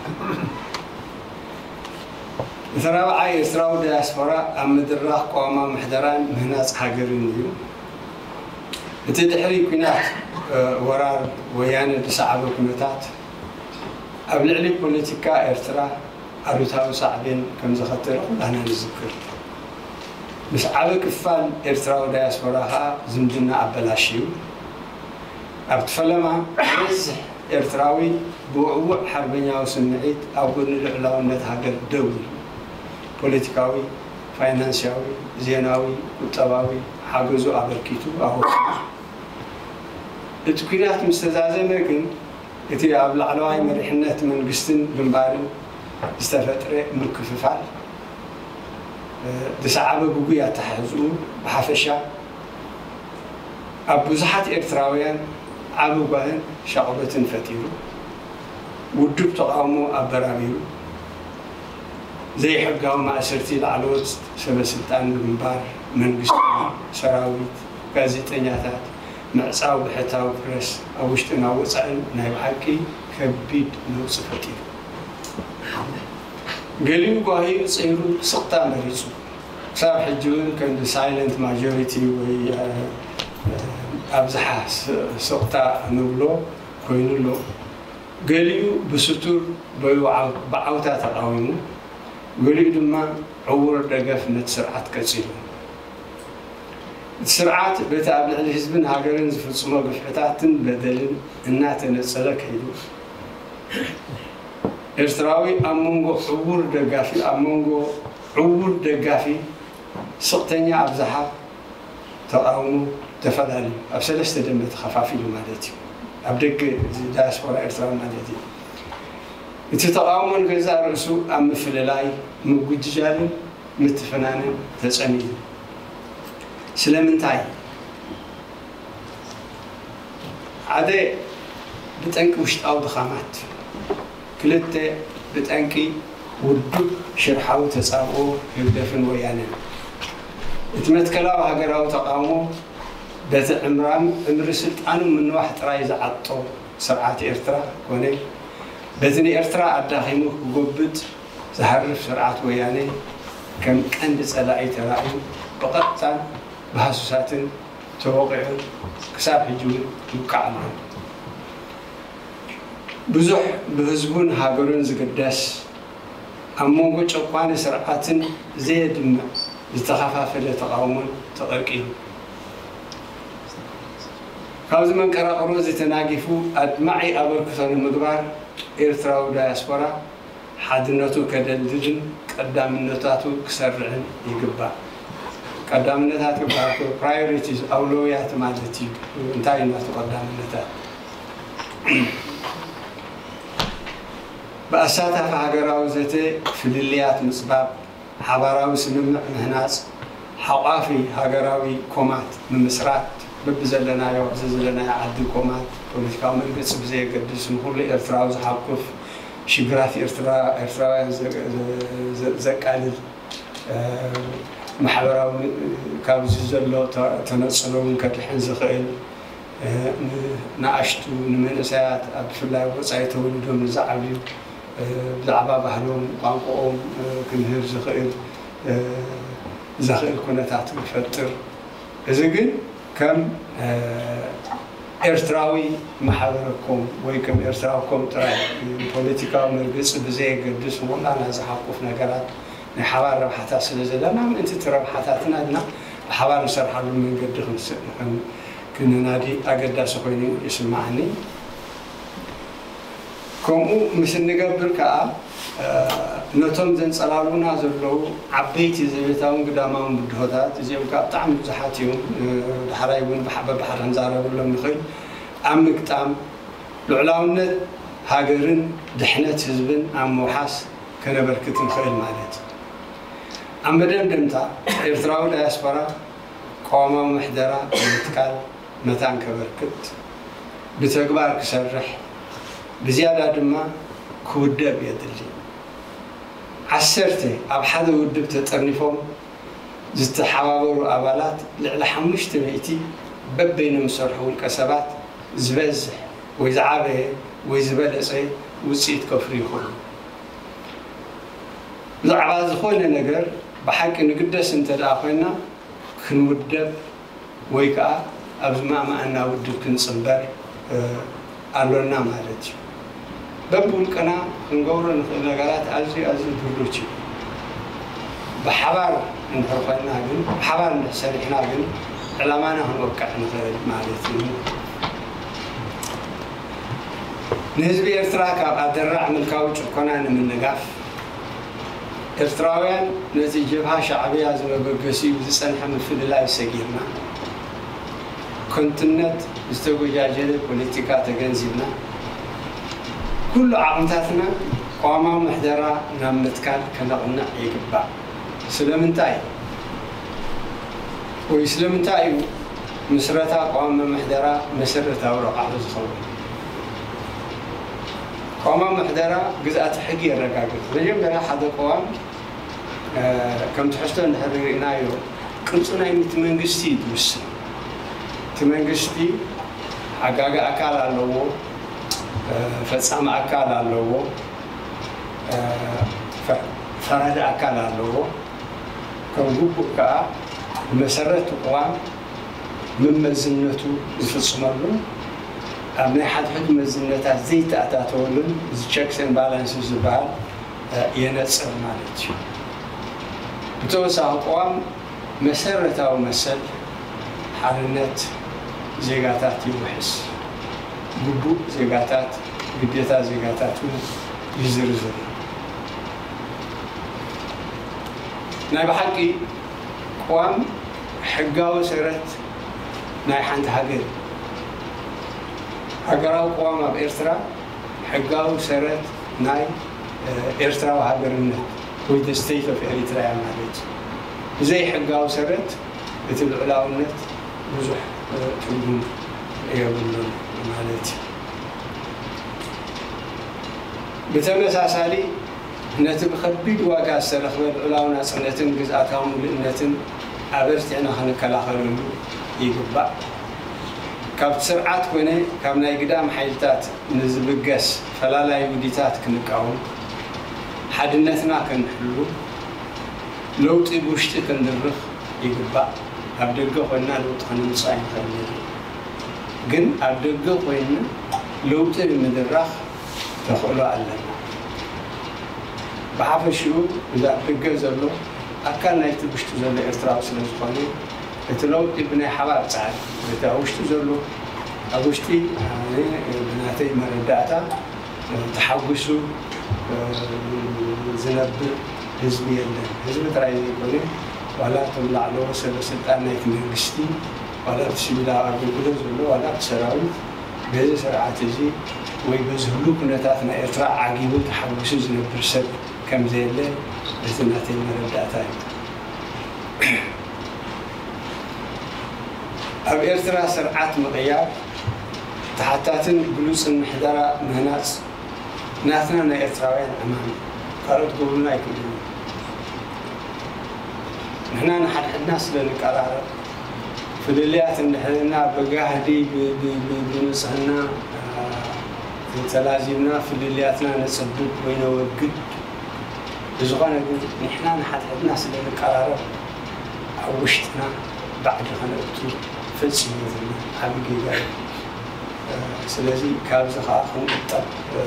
እቲ ራብዓይ ኤርትራዊ ዳያስፖራ ኣብ ምድራኽ ቅዋማዊ ምሕደራን ምህናጽ ሃገርን እዩ። እቲ ድሕሪ ኲናት ወራር ወያነ ዝሰዓበ ኩነታት ኣብ ልዕሊ ፖለቲካ ኤርትራ ኣሉታዊ ሳዕቤን ከም ዘኸተለ ኩላና ንዝክር። ምስ ዓቢ ክፋል ኤርትራዊ ዳያስፖራ ከኣ ዝምድና ኣበላሽዩ ኣብቲ ፈለማ ዝበዝሕ ኤርትራዊ ብውዕዉዕ ሓርበኛዊ ስምዒት ኣብ ጎኒ ልዑላውነት ሃገር ደው ኢሉ፣ ፖለቲካዊ፣ ፋይናንስያዊ፣ ዜናዊ፣ ቁጠባዊ ሓገዙ ኣበርኪቱ ኣወሰነ። እቲ ኲናት ምስ ተዛዘመ ግን፣ እቲ ኣብ ላዕለዋይ መሪሕነት መንግስትን ግንባርን ዝተፈጥረ ምክፍፋል፣ ዝሰዓበ ግጉይ ኣተሓሕዝኡ ብሓፈሻ፣ ኣብ ብዙሓት ኤርትራውያን ዓቢ ጓህን ሻቕሎትን ፈጢሩ። ውዱብ ተቓውሞ ኣበራቢሩ። ዘይሕጋዊ ማእሰርቲ ላዕለዎት ሰበ ስልጣን ግንባር፣ መንግስቲ፣ ሰራዊት፣ ጋዜጠኛታት፣ ምዕጻው ብሕታዊ ፕረስ ኣብ ውሽጥን ኣብ ወጻእን ናይ ብሓቂ ከቢድ ነውጺ ፈጢሩ። ገሊኡ ጓሂኡ ጸይሩ ስቕታ መሪጹ። ክሳብ ሕጂ እውን ከምዚ ሳይለንት ማጆሪቲ ወይ ኣብዝሓ ስቕታ ንብሎ ኮይኑ ኣሎ። ገሊኡ ብስቱር ወይ ብዓውታ ተቓዊሙ፣ ገሊኡ ድማ ዕዉር ደገፍ ነቲ ስርዓት ቀጺሉ። እቲ ስርዓት በቲ ኣብ ልዕሊ ህዝብን ሃገርን ዝፍጽሞ ግፍዕታትን በደልን እናተነጸለ ከይዱ፣ ኤርትራዊ ኣብ መንጎ ዕዉር ደጋፊ ኣብ መንጎ ዕዉር ደጋፊ፣ ስቕተኛ ኣብዝሓ፣ ተቓውሞ ተፈላለዩ ኣብ ሰለስተ ደንበ ተኸፋፊሉ ማለት እዩ። ኣብ ደገ ዳያስፖራ ኤርትራ ማለት እዩ። እቲ ተቓውሞ ንገዛእ ርእሱ ኣብ ምፍልላይ፣ ምጉጅጃልን ምትፍናንን ተጸሚዱ። ስለምንታይ? ሓደ፣ ብጠንቂ ውሽጣዊ ድኻማት፣ ክልተ፣ ብጠንቂ ውዱብ ሽርሓዊ ተጻብኦ ህግደፍን ወያነን። እቲ መትከላዊ ሃገራዊ ተቓውሞ በቲ ዕምራም ዕምሪ ስልጣኑ ምንዋሕ ጥራይ ዝዓጦ ስርዓት ኤርትራ ኮነ፣ በቲ ንኤርትራ ኣዳኺሙ ክጎብጥ ዝሃርፍ ስርዓት ወያነ ከም ቀንዲ ጸላኢ ተራእዩ ብቐጥታን ብሃሱሳትን ተወቒዑ ክሳብ ሕጂ እውን ይውቃዕ ኣሎ። ብዙሕ ብህዝቡን ሃገሩን ዝግደስ፣ ኣብ መንጎ ጨቋኒ ስርዓትን ዘየድምዕ ዝተኸፋፈለ ተቓውሞን ተቐርቂሩ። ካብዚ መንቀራቕሮ እዚ ተናጊፉ ኣድማዒ ኣበርክቶ ንምግባር ኤርትራዊ ዳያስፖራ ሓድነቱ ከደልድልን ቀዳምነታቱ ክሰርዕን ይግባእ። ቀዳምነታት ክበሃል ከሎ ፕራዮሪቲስ፣ ኣውለውያት ማለት እዩ። እንታይ እዩ ናቱ ቀዳምነታት? ብኣሳታፊ ሃገራዊ ዘተ ፍልልያት ምጽባብ፣ ሓባራዊ ስምምዕ ምህናጽ፣ ሓቋፊ ሃገራዊ ኮማት ምምስራት፣ በብዘለናዮ ኣብዚ ዘለናዮ ዓዲ ኮማት ፖለቲካዊ መርገጺ ብዘየገድስ ንኹሉ ኤርትራዊ ዝሓቁፍ ሽግራት ኤርትራ ኤርትራውያን ዘ- ዘ- ዘቃልል፣ ማሕበራዊ፣ ካብዚ ዘሎ ተ- ተነጽሎ እውን ከድሕን ዝኽእል፣ ንኣሽቱ፣ ንመንእሰያት፣ ኣብ ብፍላይ ኣብ ወጻኢ ተወሊዶም ንዝዓብዩ ብዛዕባ ባህሎም፣ ቋንቋኦም ክምህር ዝኽእል ዘኽእል ኩነታት ክፈጥር፣ እዚ ግን ከም ኤርትራዊ ማሕበረኮም ወይ ከም ኤርትራዊ ኮም ጥራይ ፖለቲካዊ መርገጺ ብዘየገድስ ንኹላና ዝሓቁፍ ነገራት ናይ ሓባር ረብሓታት ስለ ዘለና፣ ምእንቲ እቲ ረብሓታትና ድና ብሓባር ንሰርሓሉ መንገዲ ክንስ- ክን- ክነናዲ ኣገዳሲ ኮይኑ ይስምዓኒ። ከምኡ ምስ እንገብር ከኣ ነቶም ዘንጸላልዉና ዘለዉ ዓበይቲ ዘቤታውን ግዳማውን ብድሆታት፣ እዚኦም ከኣ ብጣዕሚ ብዙሓት እዮም፣ ዳሕራይ እውን ብሓ- በብሓደ ክንዛረበሎም ንኽእል፣ ኣብ ምግጣም ልዑላውነት ሃገርን ድሕነት ህዝብን ኣብ ምውሓስ ከነበርክት ንኽእል ማለት እዩ። ኣብ መደምደምታ ኤርትራዊ ዳያስፖራ ቅዋማዊ ምሕደራ ብምትካል መታን ከበርክት፣ ብተግባር ክሰርሕ፣ ብዝያዳ ድማ ክውደብ የድሊ። ዓሰርተ ኣብ ሓደ ውድብ ተጠርኒፎም ዝተሓባበሩ ኣባላት ልዕሊ ሓሙሽተ ሚእቲ በበይኖም ዝሰርሑ ውልቀ ሰባት ዝበዝሕ ወይ ዝዓበየ ወይ ዝበለጸ ውጽኢት ከፍርዩ ይኽእሉ። ብዛዕባ ዝኾነ ነገር ብሓቂ ንግደስ እንተ ደኣ ኮይና ክንውደብ ወይ ከኣ ኣብ ዝማእማኣና ውድብ ክንጽንበር ኣሎና ማለት እዩ። በብውልቅና ክንገብሮ ንኽእል ነገራት ኣዝዩ ኣዝዩ ድሩት እዩ። ብሓባር እንድሕር ኮይና ግን ብሓባር እንድሕር ሰሪሕና ግን ዕላማና ክንወቅዕ ንኽእል ማለት እዩ። ንህዝቢ ኤርትራ ካብ ኣደራዕ ምልካዊ ጭቆና ንምንጋፍ፣ ኤርትራውያን ነቲ ጀብሃ ሻዕብያ ዝመበገሲኡ ዝጸንሐ ምፍልላይ ሰጊርና፣ ከንቱነት ዝተጎጃጀለ ፖለቲካ ተገንዚብና፣ ኩሉ ዓቕምታትና ቅዋማዊ ምሕደራ ናብ ምትካል ከነቕንዕ ይግባእ። ስለምንታይ? ወይ ስለምንታይ እዩ ምስረታ ቅዋም ምሕደራ መሰረታዊ ረቓሒ ዝኸውን? ቅዋማዊ ምሕደራ ግዝኣተ ሕጊ የረጋግጽ። መጀመርያ ሓደ ቅዋም፣ እ፣ ከም ትሕዝቶ እንድሕር ርኢናዮ፣ ቅርጹ ናይ እቲ መንግስቲ እዩ ዝውስን። እቲ መንግስቲ ሓጋጊ ኣካል ኣለዎ፣ እ፣ ፈጻሚ ኣካል ኣለዎ፣ እ፣ ፈ-፣ ፈራዲ ኣካል ኣለዎ። ከም ግቡእ ከኣ ብመሰረት ቅዋም መመዝነቱ ዝፍጽመሉ፣ ኣብ ናይ ሓድሕድ መዝነታት ዘይተኣታተወሉን፣ እዚ checks and balances ዝበሃል፣ እ፣ የነጽር ማለት እዩ። ብተወሳኺ ቅዋም መሰረታዊ መሰል ሓርነት ዜጋታት ይውሕስ፣ ግቡእ ዜጋታት፣ ግዴታ ዜጋታት እውን ይዝርዝር። ናይ ብሓቂ ቅዋም ሕጋዊ ሰረት ናይ ሓንቲ ሃገር እዩ። ሃገራዊ ቅዋም ኣብ ኤርትራ ሕጋዊ ሰረት ናይ፣ እ፣ ኤርትራዊ ሃገርነት ወይ the state of Eritrea ማለት እዩ። ብዘይ ሕጋዊ ሰረት እቲ ልዑላውነት ብዙሕ፣ እ፣ ትርጉም የብሉን ማለት እዩ። ብተመሳሳሊ ነቲ ብኸቢድ ዋጋ ዝተረኽበ ልዑላዊ ናጽነትን ግዝኣታዊ ምሉእነትን ኣበርቲዕና ክንከላኸለሉ ይግባእ። ካብቲ ስርዓት ኮነ ካብ ናይ ግዳም ሓይልታት ንዝብገስ ፈላላይ ውዲታት ክንቃወም፣ ሓድነትና ክንሕሉ፣ ለውጢ ብውሽጢ ክንድርኽ ይግባእ። ኣብ ደገ ኮይንና ለውጢ ከነምጽእ ኣይንኽእልን ኢና። ግን ኣብ ደገ ኮይንና ለውጢ ንምድራኽ ተኽእሎ ኣለና። ብሓፈሽኡ እዚ ኣብ ደገ ዘሎ ኣካል ናይቲ ውሽጢ ዘሎ ኤርትራዊ ስለ ዝኾነ፣ እቲ ለውጢ ብናይ ሓባር ጻዕሪ፣ እቲ ኣብ ውሽጢ ዘሎ፣ ኣብ ውሽጢ፣ ኣነ ብናተይ መረዳእታ፣ ተሓጒሱ ዝነብር ህዝቢ የለን። ህዝቢ ጥራይ ዘይኮነ፣ ዋላ እቶም ላዕለዎት ሰበ ስልጣን ናይቲ መንግስቲ፣ ዋላ እቲ ሲቪላዊ ኣገልግሎት ዘሎ፣ ዋላ እቲ ሰራዊት፣ በዚ ስርዓት እዚ ወይ በዚ ህሉው ኩነታት ናይ ኤርትራ ዓጊቡ ተሓጒሱ ዝነብር ሰብ ከም ዘየለ፣ እዚ ናተይ መረዳእታ እዩ። ኣብ ኤርትራ ስርዓት ምቕያር፣ ተሓታትን ግሉጽን ምሕደራ ምህናጽ ናትና ናይ ኤርትራውያን ዕማም እዩ። ካልኦት ክብሉና ኣይክእሉን እዮም። ንሕና ንሓድሕድና ስለ ንቀራረብ፣ ፍልልያት እንድሕርና ብጋህዲ ብ-፣ ብ-፣ ብ-፣ ብንጽህና፣ አ፣ ተላዚብና ፍልልያትና ነጽብብ ወይ ነወግድ። ብዝኾነ ግን ንሕና ንሓድሕድና ስለ ንቀራረብ ኣብ ውሽጥና ባዕዲ ከነእቱ ፈጺሙ የብልናን። ዓቢ ጌጋ እዩ። እ፣ ስለዚ ካብዚ ከኣ ክንቁጠብ፣ እ፣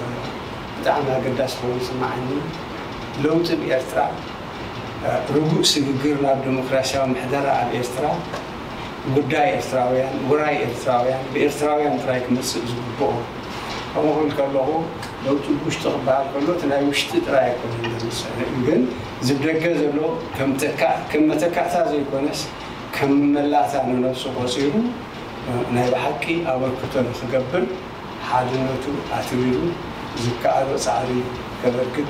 ብጣዕሚ ኣገዳሲ ኮይኑ ይስምዓኒ። ለውጢ ብኤርትራ፣ እ፣ ርጉእ ስግግር ናብ ዲሞክራስያዊ ምሕደራ ኣብ ኤርትራ ጉዳይ ኤርትራውያን፣ ውራይ ኤርትራውያን፣ ብኤርትራውያን ጥራይ ክመጽእ ዝግብኦ። ከምኡ ክብል ከለኹ ለውጢ ብውሽጢ ክበሃል ከሎ እቲ ናይ ውሽጢ ጥራይ ኣይኮነን ዘምስዕን፣ ግን ዝደገ ዘሎ ከም ተካ-፣ ከም መተካእታ ዘይኮነስ ከም መላእታ ንነብሱ ቆጺሩ ናይ ብሓቂ ኣበርክቶ ንክገብር ሓድነቱ ኣትሪሩ ዝከኣሎ ጻዕሪ ከበርክት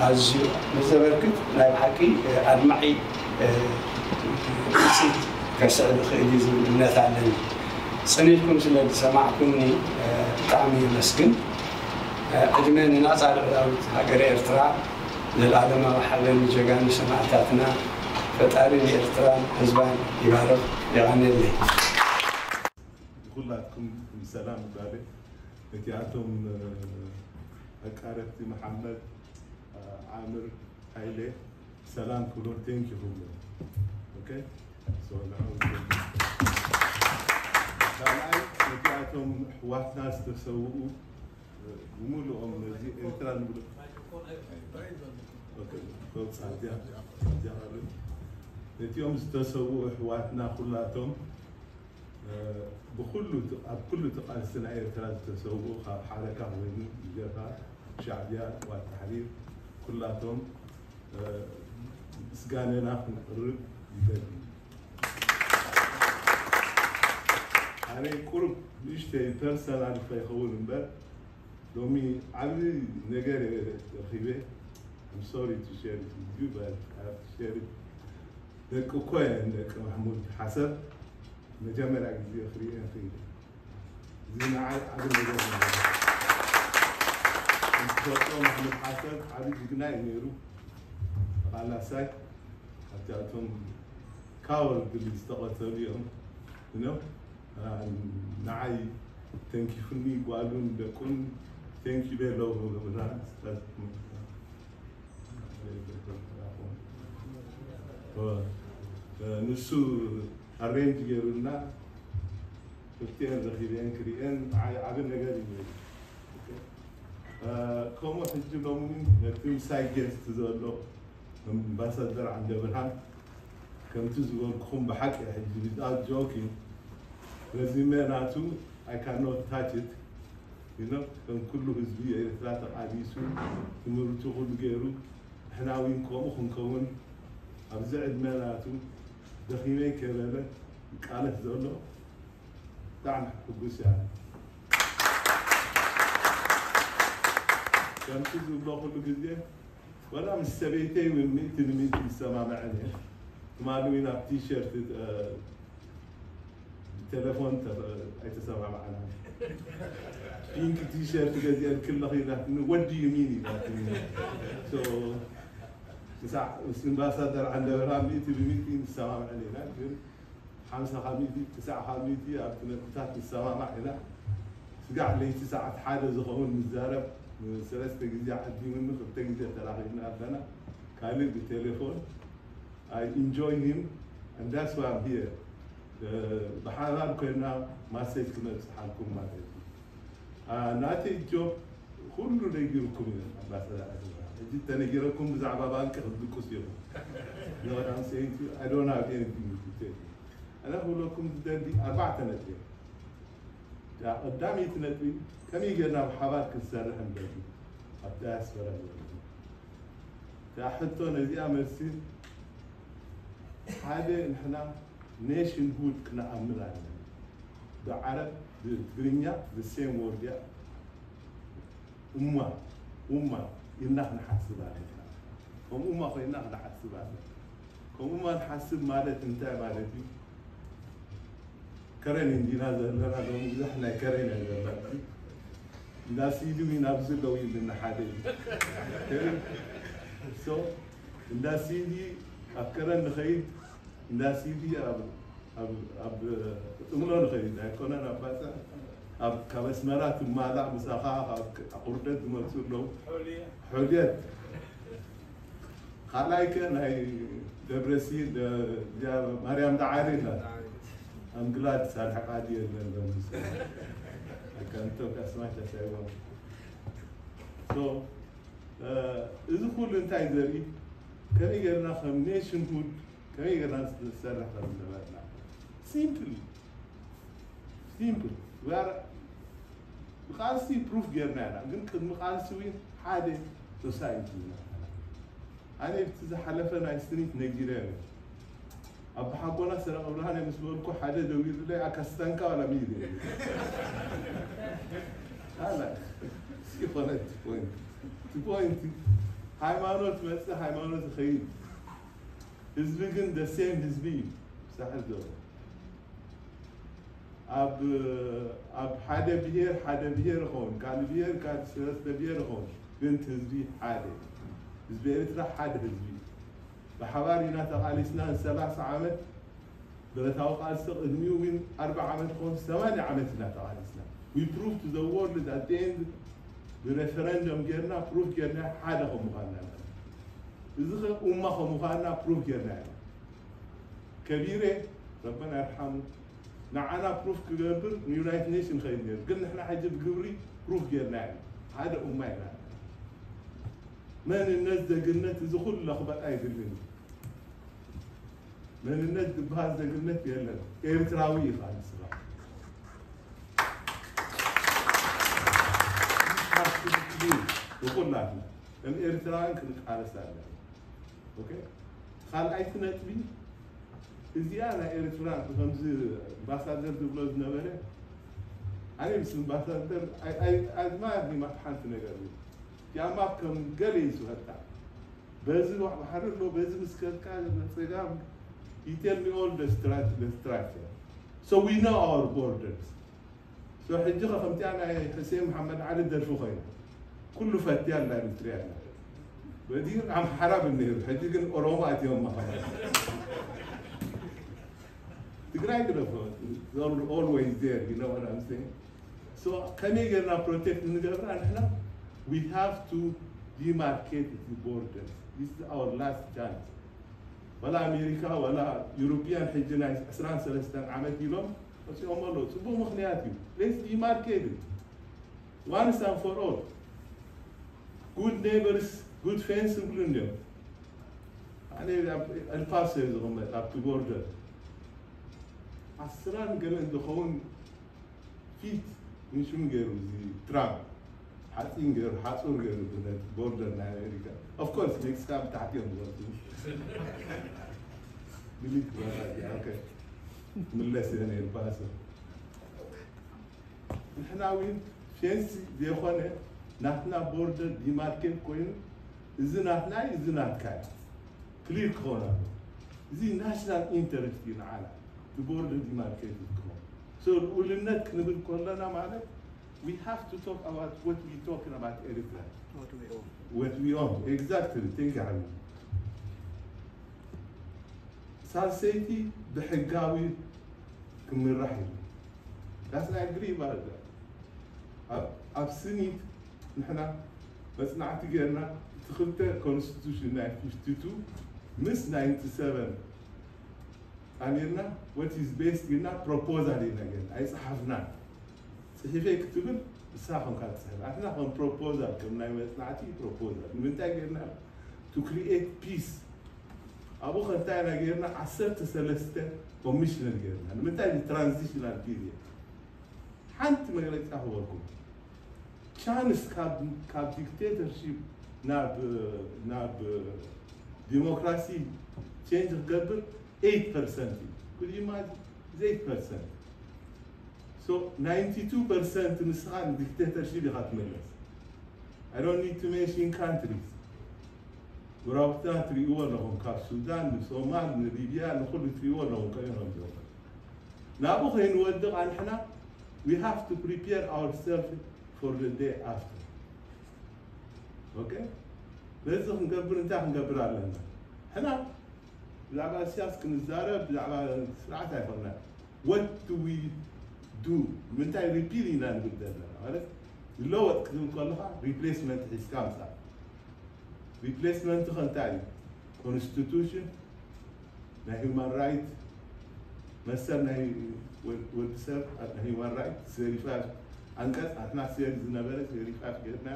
ኣዝዩ ምስ ዘበርክት ናይ ብሓቂ ኣድማዒ ውፅኢት ከስዕብ ይኽእል እዩ ዝብል እምነት ኣለኒ። ጽን ኢልኩም ስለ ዝሰማዕኩምኒ ብጣዕሚ የመስግን። ዕድመ ንናጻ ልዑላዊት ሃገረ ኤርትራ። ዘልኣለማዊ ሓበን ንጀጋኑ ሰማእታትና። ፈጣሪ ንኤርትራን ህዝባን ይባርኽ። የቐንየለይ። ንኹላትኩም ሰላም እባለ። ነቲኣቶም ኣቃረብቲ መሓመድ፣ ዓምር፣ ሃይለ ሰላም ክብሎም thank you ክብሎም። ኦኬ? So ንዕኦም ካልኣይ ነቲኣቶም ኣሕዋትና ዝተሰውኡ ብምሉኦም ነዚ ኤርትራ ንብሎ። ኦኬ፣ ከውጻእ እዚኣ፣ እዚኣ ቀርብ። ነቲኦም ዝተሰውኡ ኣሕዋትና ኩላቶም ብኩሉ እቲ- ኣብ ኩሉ እቲ ቃልሲ ናይ ኤርትራ ዝተሰውኡ ካብ ሓረካ ኮይኑ ዝገፋ ሻዕብያ ዋት ታሕሪር ኩላቶም እ፣ ምስጋናና ክንቅርብ ይደሊ። ኣነ ቁሩብ ንእሽተይ ፐርሰናል ከይኸውን እምበር ሎሚ ዓብዪ ነገር እየ ረኺበ። I'm sorry to share it with you, but I have to share it. ደቂ እኮ እየን ደቂ ማሕሙድ ሓሰብ። መጀመርያ ግዜ ክርእየን ክኢለ። እዚ ንዓይ ዓቢ ነገር እዩ። ከም ትፈልጦ ማሕሙድ ሓሰብ ዓቢ ጅግና እዩ ነይሩ። ተቓላሳይ ካብቲ ኣቶም ካወርድሊ ዝተቐተሉ እዮም። You know? ንዓይ ተንኪፉኒ ጓሉን ደቁን ተንኪ ቤለው ብርሃን ንሱ ኣሬንጅ ገይሩልና ክልቲኤን ረኺበን ክሪኤን ንዓይ ዓቢ ነገር እዩ። ከምኡ ሕጂ ሎሚ ነቲ ምሳይ ጌስት ዘሎ ኣምባሳደር ዓንደብርሃን ከምቲ ዝበልኩኹም ብሓቂ ሕጂ without joking ረዚመ ናቱ I cannot touch it you know ከም ኩሉ ህዝቢ ኤርትራ ተቓሊሱ ትምህርቱ ኩሉ ገይሩ ንሕና እውን ከምኡ ክንከውን ኣብዚ ዕድመ ናቱ ደኺመ ከበለ ይቃለስ ዘሎ ብጣዕሚ ሕጉስ እያ። ከምቲ ዝብሎ ኩሉ ግዜ ወላ ምስ ሰበይተይ እውን ሚእቲ ንሚእቲ ይሰማምዐን እየ። ትማሊ እውን ኣብ ቲሸርት ቴሌፎን ኣይተሰማማዕና ፒንክ ቲሸርት ገዚአልኪ ኣለኺ ኢላትኒ what do you mean ኢላትኒ። So ክሳዕ ምስ ኣምባሳደር ዓንደበራ ሚእቲ ብሚእቲ ንሰማምዐን ኢና ግን ሓምሳ ካብ ሚእቲ ትስዓ ካብ ሚእቲ ኣብቲ ነጥብታት ንሰማማዕ ኢና። ስጋዕ ለይቲ ሰዓት ሓደ ዝኸውን ንዛረብ ሰለስተ ግዜ ዓዲሙኒ ክልተ ግዜ ተራኺብና ኣለና። ካልእ ብቴሌፎን I enjoy him and that's why I'm here. ብሓባር ኮይና ማሴጅ ክነብፅሓልኩም ማለት እዩ። ናተይ ጆብ ኩሉ ነጊርኩም እዩ ኣምባሳደር ኣስመራ። ሕጂ ተነጊረኩም ብዛዕባ ባንኪ ክትድቅሱ ኢኹም። You know what I'm saying to you? I don't have anything to tell you. ኣነ ክብለኩም ዝደሊ ኣርባዕተ ነጥቢ። እታ ቀዳመይቲ ነጥቢ ከመይ ጌርና ብሓባር ክንሰርሕ ንደሊ ኣብ ዳያስፖራ ዘሎ። እታ ሕቶ ነዚኣ መልሲ ሓደ ንሕና ኔሽንሁድ ክንኣምን ኣለና። ብዓረብ ብትግርኛ the same word እያ። እማ እማ ኢልና ክንሓስብ ኣለና። ከም እማ ኮይና ክንሓስብ ኣለና። ከም እማ ንሓስብ ማለት እንታይ ማለት እዩ? ከረን እንዲና ዘለና ሎሚ ብዙሕ ናይ ከረን እያ ዘለና። እንዳ ሲዲ እውን ኣብዚ ኣለዉ ኢልና ሓደ እዩ። So እንዳ ሲዲ ኣብ ከረን ንኸይድ እንዳ ሲዲ ኣብ ኣብ ኣብ ጥምሎ ንኸይድ ኣይኮነን ኣብ ባጽዕ ኣብ ካብ ኣስመራ ትማላእ ምሳኻ ካብ ኣቑርደት ዝመፁ ኣለዉ። ሖልየት ካልኣይ ከ ናይ ደብረሲ ማርያም ዳዓሪ ኢላ ኣምግላድ ሳልሕ ቃዲ የለን ሎምስ I can talk as much as I want. So እዚ ኩሉ እንታይ ዘርኢ ከመይ ጌርና ከም ኔሽንሁድ ከመይ ጌርና ንሰርሕ ከም ዝነበርና ሲምፕል ሲምፕል ብቃልሲ ፕሩፍ ጌርና ኢና ግን ቅድሚ ቃልሲ እውን ሓደ ሶሳይቲ ኢና ኣነ ብቲ ዝሓለፈ ናይ ስኒት ነጊረ ኣብ ሓጎና ሰረቀ ብርሃን ምስ በልኩ ሓደ ደዊሉለይ ኣካስታንካ ዋላ ሚል ይኾነ ፖይንት ሃይማኖት መፅእ ሃይማኖት ይኸይድ ህዝቢ ግን ደሴም ህዝቢ እዩ ሳሕል ዘሎ ኣብ ኣብ ሓደ ብሄር ሓደ ብሄር ይኸውን ካልእ ብሄር ካልእ ሰለስተ ብሄር ይኸውን ግን ህዝቢ ሓደ ህዝቢ ኤርትራ ሓደ ህዝቢ ብሓባር ኢና ተቓሊስና ንሰላሳ ዓመት ብረታዊ ቃልሲ ቅድሚኡ እውን ኣርባ ዓመት ኾን ሰማንያ ዓመት ኢና ተቓሊስና we prove to the world at the end ብሬፈረንደም ጌርና ፕሩፍ ጌርና ሓደ ከም ምዃንና እዚ ኸ ኡማ ከም ምዃንና ፕሩፍ ጌርና ኢና ከቢረ ረበና ይርሓሙ ንዓና ፕሩፍ ክገብር ንዩናይትድ ኔሽን ኸይድ ነይሩ ግን ንሕና ሕጂ ብግብሪ ፕሩፍ ጌርና ኢና ሓደ ኡማ ኢና መንነት ዜግነት እዚ ኩሉ ለኽበጣ የድልን መንነት ዝበሃል ዜግነት የለን ኤርትራዊ ኢኻ ንስኻ ንኹላትና ከም ኤርትራውያን ክንቃለስ ኣለና። ኦኬ፣ ካልኣይቲ ነጥቢ እዚኣ ናይ ኤርትራ ከምዚ ኣምባሳደር ዝብሎ ዝነበረ ኣነ ምስ ኣምባሳደር ኣዝማ ዲማ ሓንቲ ነገር እዩ ያማ ከም ገለ ይስበታ በዚ ባሕሪ ኣሎ በዚ ምስ ከድካ ጸጋም you tell me all the structure so we know our borders so ሕጂ ከምቲኣ ናይ ሕሴን መሓመድ ዓሊ ደርፊ ኮይና ኩሉ ፈትያ ኣላ ኤርትርያ ኣላ በዚ ኣምሓራ ብነይሩ ሕጂ ግን ኦሮሞ ኣትዮም ማኸ ትግራይ ግደፎ always there you know what I'm saying so ከመይ ጌርና protect ንገብራ ንሕና we have to demarcate the borders this is our last chance ወላ ኣሜሪካ ወላ European ሕጂ ናይ ዕስራን ሰለስተን ዓመት ኢሎም ወፂኦም ኣለዉ ፅቡቅ ምክንያት እዩ let's demarcate it once and for all good neighbors good friends ይብሉ እንዲዮም ኣነ El Paso እየ ዝቕመጥ ኣብቲ border ዓስራን ገለን ዝኸውን feet ንሽም ገይሩ እዚ ትራምፕ ሓፂን ገይሩ ሓፁር ገይሩ ነቲ border ናይ ኣሜሪካ of course ሜክሲካ ብታሕቲ እዮም ዝወፁ ድሊት በራ ምለስ እየ El Paso ንሕና እውን fence ዘይኮነ ናትና border demarcate ኮይኑ እዚ ናትና እዩ እዚ ናትካ እዩ clear ክኸውን ኣሎ እዚ national interest እዩ ንዓና እቲ border demarcate ክኸውን so ልኡልነት ክንብል ከለና ማለት we have to talk about what we talking about Eritrea what we own exactly thank you ሳልሰይቲ ብሕጋዊ ክምራሕ እዩ That's I agree about that. ኣብ ስኒት ንሕና መፅናዕቲ ጌርና እቲ ክልተ constitution ናይ fifty two ምስ ninety seven ኣሚርና what is best ኢልና proposal ኢና ጌርና ኣይፀሓፍናን ፅሒፈይ ክትብል ንሳ ከም ካብ ፅሕፍ ኣትና ከም proposal ከም ናይ መፅናዕቲ proposal ንምንታይ ጌርና to create peace ኣብኡ ከንታይ ኢና ጌርና ዓሰርተ ሰለስተ commissioner ጌርና ንምንታይ transitional period ሓንቲ መግለፂ ክበልኩም chance ካብ dictatorship ናብ ናብ democracy change ክገብር eight percent እዩ could you imagine eight percent so ninety two percent ንስኻ ን dictatorship ኢኻ ትምለስ I don't need to mention countries ጉራብትና ትሪእዎ ኣለኹም ካብ ሱዳን ንሶማል ንሊብያ ንኩሉ ትሪእዎ ኣለኹም ከመይ ከም ዘሎ ናብኡ ከይንወድቕ ኣንሕና we have to prepare ourselves for the day after okay ነዚ ክንገብር እንታይ ክንገብር ኣለና ሕና ብዛዕባ እስያስ ክንዛረብ ብዛዕባ ስርዓት ኣይኮና what do we do ምንታይ repeal ኢና ንብል ዘለና ማለት ዝለወጥ ክትብል ከለካ replacement ሒዝካ ምፃእ replacement ከ እንታይ እዩ constitution ናይ human right መሰል ናይ ወዲ ሰብ ናይ human right serious ኣንቀፅ ኣትና serious ዝነበረ serious ጌርና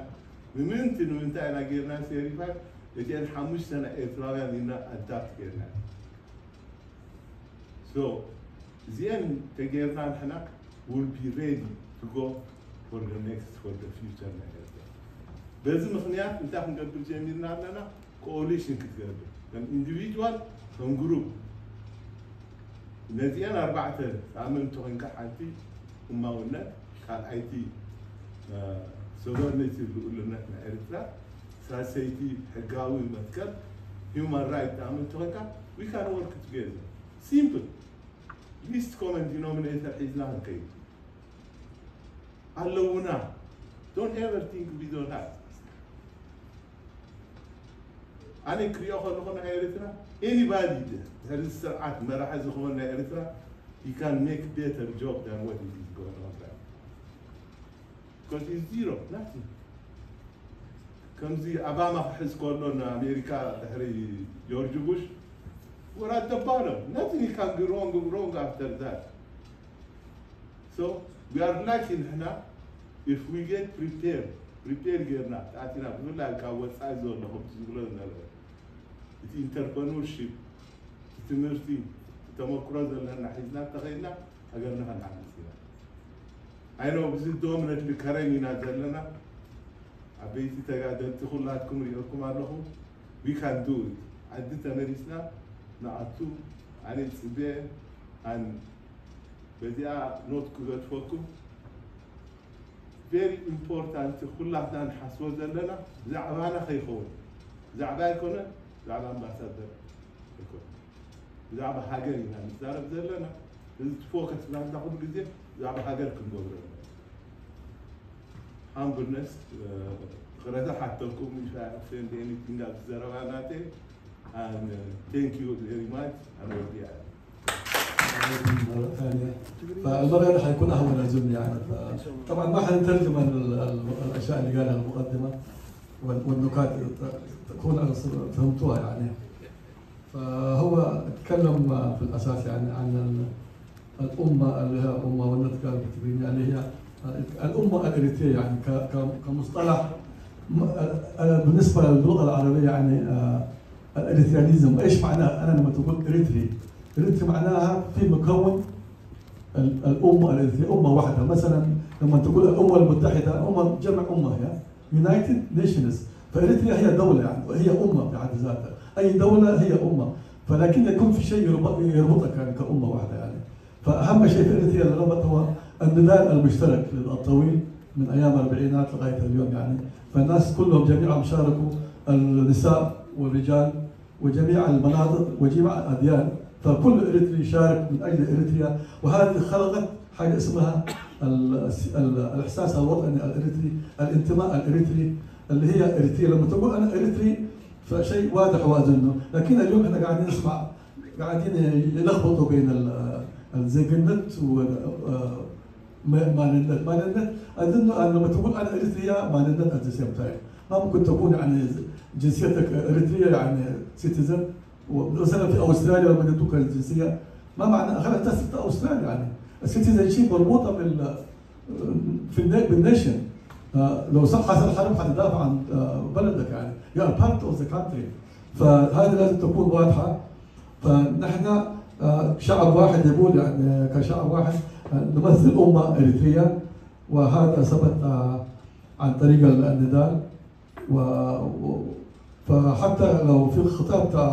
ንምንቲ ንምንታይ ኢና ጌርና serious እቲአን ሓሙሽተ ናይ ኤርትራውያን ኢና adapt ጌርና so እዚአን ተጌርና ንሕና will be ready to go for the next for the future ናይ ኤርትራ በዚ ምክንያት እንታይ ክንገብር ጀሚርና ኣለና coalition ክትገብር ከም individual ከም group ነዚአን ኣርባዕተ ሳምንቲ ኮይንካ ሓንቲ እማውነት ካልኣይቲ sovereignty ልኡልነት ናይ ኤርትራ ሳልሰይቲ ሕጋዊ መትከል human right ዝኣምን ተኾንካ we can work together simple least common denominator ሒዝና ክንከይድ ኣለውና don't ever think we don't have ኣነ ክሪኦ ከለኹ ናይ ኤርትራ anybody ድሕሪ ስርዓት መራሒ ዝኸውን ናይ ኤርትራ he can make better job than what is going on right because it's zero nothing ከምዚ ኣባማ ክሕዝ ከሎ ንኣሜሪካ ድሕሪ ጆርጅ ቡሽ we're at the bottom nothing he can do wrong wrong after that so we are lucky ንሕና if we get prepared prepare ጌርና ተኣቲና ብፍላይ ካብ ወፃኢ ዘሎ ከምቲ ዝብሎ ዝነበረ እቲ entrepreneurship እቲ ትምህርቲ ተመክሮ ዘለና ሒዝና ተኸይድና ሃገርና ከነዓንፅ ኢና I know ብዚ dominantly ከረን ኢና ዘለና ዓበይቲ ተጋደልቲ ኩላትኩም ሪኦኩም ኣለኹ። We can do it። ዓዲ ተመሊስና ንኣቱ። ኣነ ጽቤ ኣን በዚኣ ኖት ክገድፈኩም። Very important ኩላትና ንሓስቦ ዘለና ብዛዕባና ከይኸውን፣ ብዛዕባ ኣይኮነ፣ ብዛዕባ ኣምባሳደር ኣይኮነ፣ ብዛዕባ ሃገር ኢና ንዛረብ ዘለና። እዚ እቲ ፎከስ ናትና ኩሉ ግዜ ብዛዕባ ሃገር ክንገብሮ ኢና። Humbleness፣ ይቕረታ ሓተኩም፣ if I offend anything ኣብ ዘረባ ናተይ። And thank you very much። ኣነ ወዲኣ። ثانية. فالمغرب حيكون أهون أظن يعني. طبعا ما حنترجم الأشياء اللي قالها المقدمة والنكات تكون فهمتوها يعني. فهو اتكلم في الأساس يعني عن الأمة اللي هي أمة والنطق بالتقريب اللي هي الأمة الإريترية يعني كمصطلح بالنسبة للغة العربية يعني الإريتريانيزم. إيش معناه؟ أنا لما تقول إريتري، إريتري معناها في مكون الأمة الإريترية، أمة واحدة. مثلا لما تقول الأمم المتحدة، أمم جمع أمة هي United Nations. فإريتريا هي دولة يعني، وهي أمة في حد ذاتها. أي دولة هي أمة، فلكن يكون في شيء يربطك يعني كأمة واحدة يعني. فأهم شيء في إريتريا اللي ربط هو النضال المشترك الطويل من أيام الأربعينات لغاية اليوم يعني. فالناس كلهم جميعهم شاركوا، النساء والرجال وجميع المناطق وجميع الأديان. فكل إريتري شارك من أجل إريتريا، وهذه خلقت حاجة اسمها الإحساس الوطني الإريتري، الانتماء الإريتري، اللي هي إريتريا. لما تقول أنا إريتري فشيء واضح وأظنه، لكن اليوم احنا قاعدين نسمع، قاعدين يلخبطوا بين الزيجنت و ماننت ماننت أظن أن لما تقول أنا إريتريا ماننت at the same time. ما ممكن تكون يعني جنسيتك إريتريا يعني citizen، ومثلا في أستراليا لما يدوك الجنسية ما معنى خلاص أنت صرت أسترالي يعني. ال citizenship مربوطة بال في ال بالنيشن. لو صح حصل حرب حتدافع عن بلدك يعني، you are part of the country. فهذه لازم تكون واضحة. فنحن شعب واحد يقول يعني كشعب واحد نمثل أمة إريتريا، وهذا ثبت عن طريق النضال. و فحتى لو في الخطاب تاع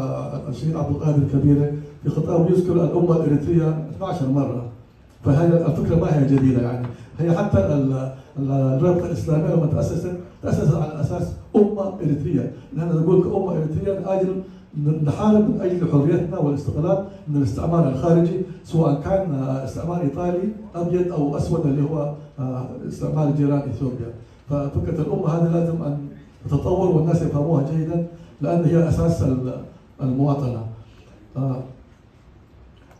الشهيد عبد القادر كبيرة، في خطاب يذكر الأمة الإريترية اثنعش مرة. فهي الفكرة ما هي جديدة يعني. هي حتى الرابطة الإسلامية لما تأسست، تأسست على أساس أمة إريترية. نحن نقول كأمة إريترية نأجل نحارب من أجل حريتنا والاستقلال من الاستعمار الخارجي، سواء كان استعمار إيطالي أبيض أو أسود اللي هو استعمار جيران إثيوبيا. ففكرة الأمة هذه لازم أن تتطور والناس يفهموها جيدا، لأن هي أساس المواطنة.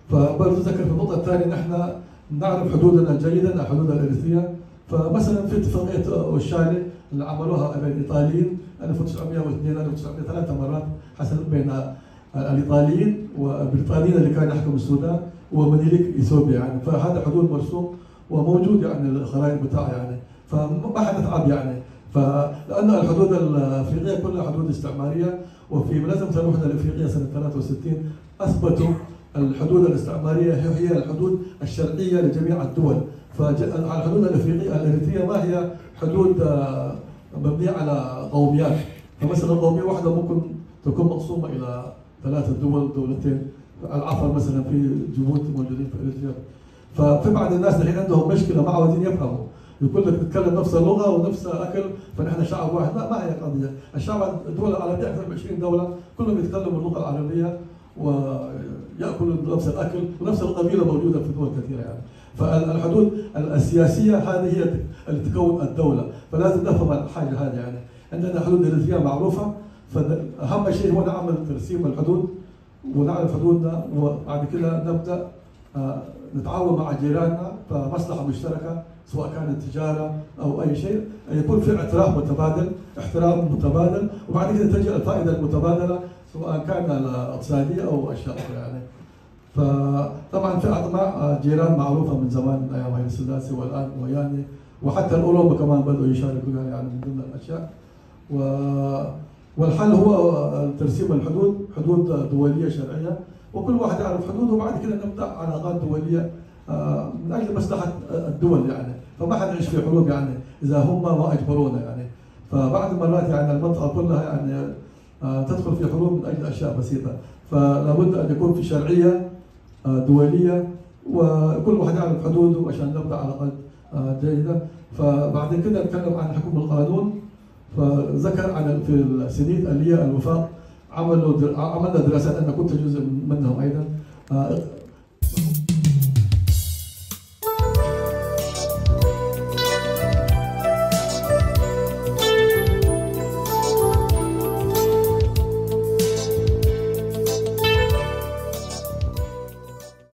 فبرضه ذكر في النقطة الثانية، نحن نعرف حدودنا جيدا، الحدود الإريترية. فمثلا في اتفاقية أوشالي اللي عملوها بين الإيطاليين ألف وتسعمية واثنين، ألف وتسعمية، ثلاثة مرات حصلت بين الإيطاليين والبريطانيين اللي كان يحكم السودان ومنيليك إثيوبيا يعني. فهذا حدود مرسوم وموجود يعني الخرائط بتاعه يعني. فما حنتعب يعني. فلأن الحدود الأفريقية كلها حدود استعمارية، وفي منظمة الوحدة الأفريقية سنة ثلاثة وستين أثبتوا الحدود الاستعمارية هي الحدود الشرعية لجميع الدول. فالحدود الأفريقية الإريترية ما هي حدود مبنية على قوميات. فمثلا قومية واحدة ممكن تكون مقسومة إلى ثلاثة دول، دولتين. العفر مثلا في جيبوتي موجودين في إريتريا. ففي بعض الناس الحين عندهم مشكلة، ما عاوزين يفهموا، يقول لك نتكلم نفس اللغة ونفس أكل، فنحن شعب واحد. لا، ما هي قضية. الشعب، الدول العربية أكثر من عشرين دولة كلهم يتكلموا اللغة العربية ويأكلوا نفس الأكل، ونفس القبيلة موجودة في دول كثيرة يعني. فالحدود السياسية هذه هي اللي تكون الدولة، فلازم نفهم الحاجة هذه يعني. عندنا حدود إريتريا معروفة، فأهم شيء هو نعمل ترسيم الحدود ونعرف حدودنا، وبعد كده نبدأ نتعاون مع جيراننا فمصلحة مشتركة، سواء كانت تجارة أو أي شيء، يكون في اعتراف متبادل، احترام متبادل، وبعد كده تجي الفائدة المتبادلة سواء كان اقتصادية أو أشياء أخرى يعني. فطبعا في أطماع جيران معروفة من زمان، من أيام هايلي سلاسي والآن وياني، وحتى الأوروبا كمان بدأوا يشاركوا يعني من ضمن الأشياء. و والحل هو ترسيم الحدود، حدود دولية شرعية، وكل واحد يعرف حدوده، وبعد كده نبدأ علاقات دولية من أجل مصلحة الدول يعني. فما حنعيش في حروب يعني إذا هم ما أجبرونا يعني. فبعض المرات يعني المنطقة كلها يعني آه، تدخل في حروب من أجل أشياء بسيطة. فلا بد أن يكون في شرعية آه، دولية، وكل واحد يعرف حدوده عشان نبدأ علاقات آه، جيدة. فبعد كده نتكلم عن حكم القانون. فذكر عن في السنين اللي هي الوفاق عملوا در... عملنا دراسات، أنا كنت جزء منهم أيضا. آه،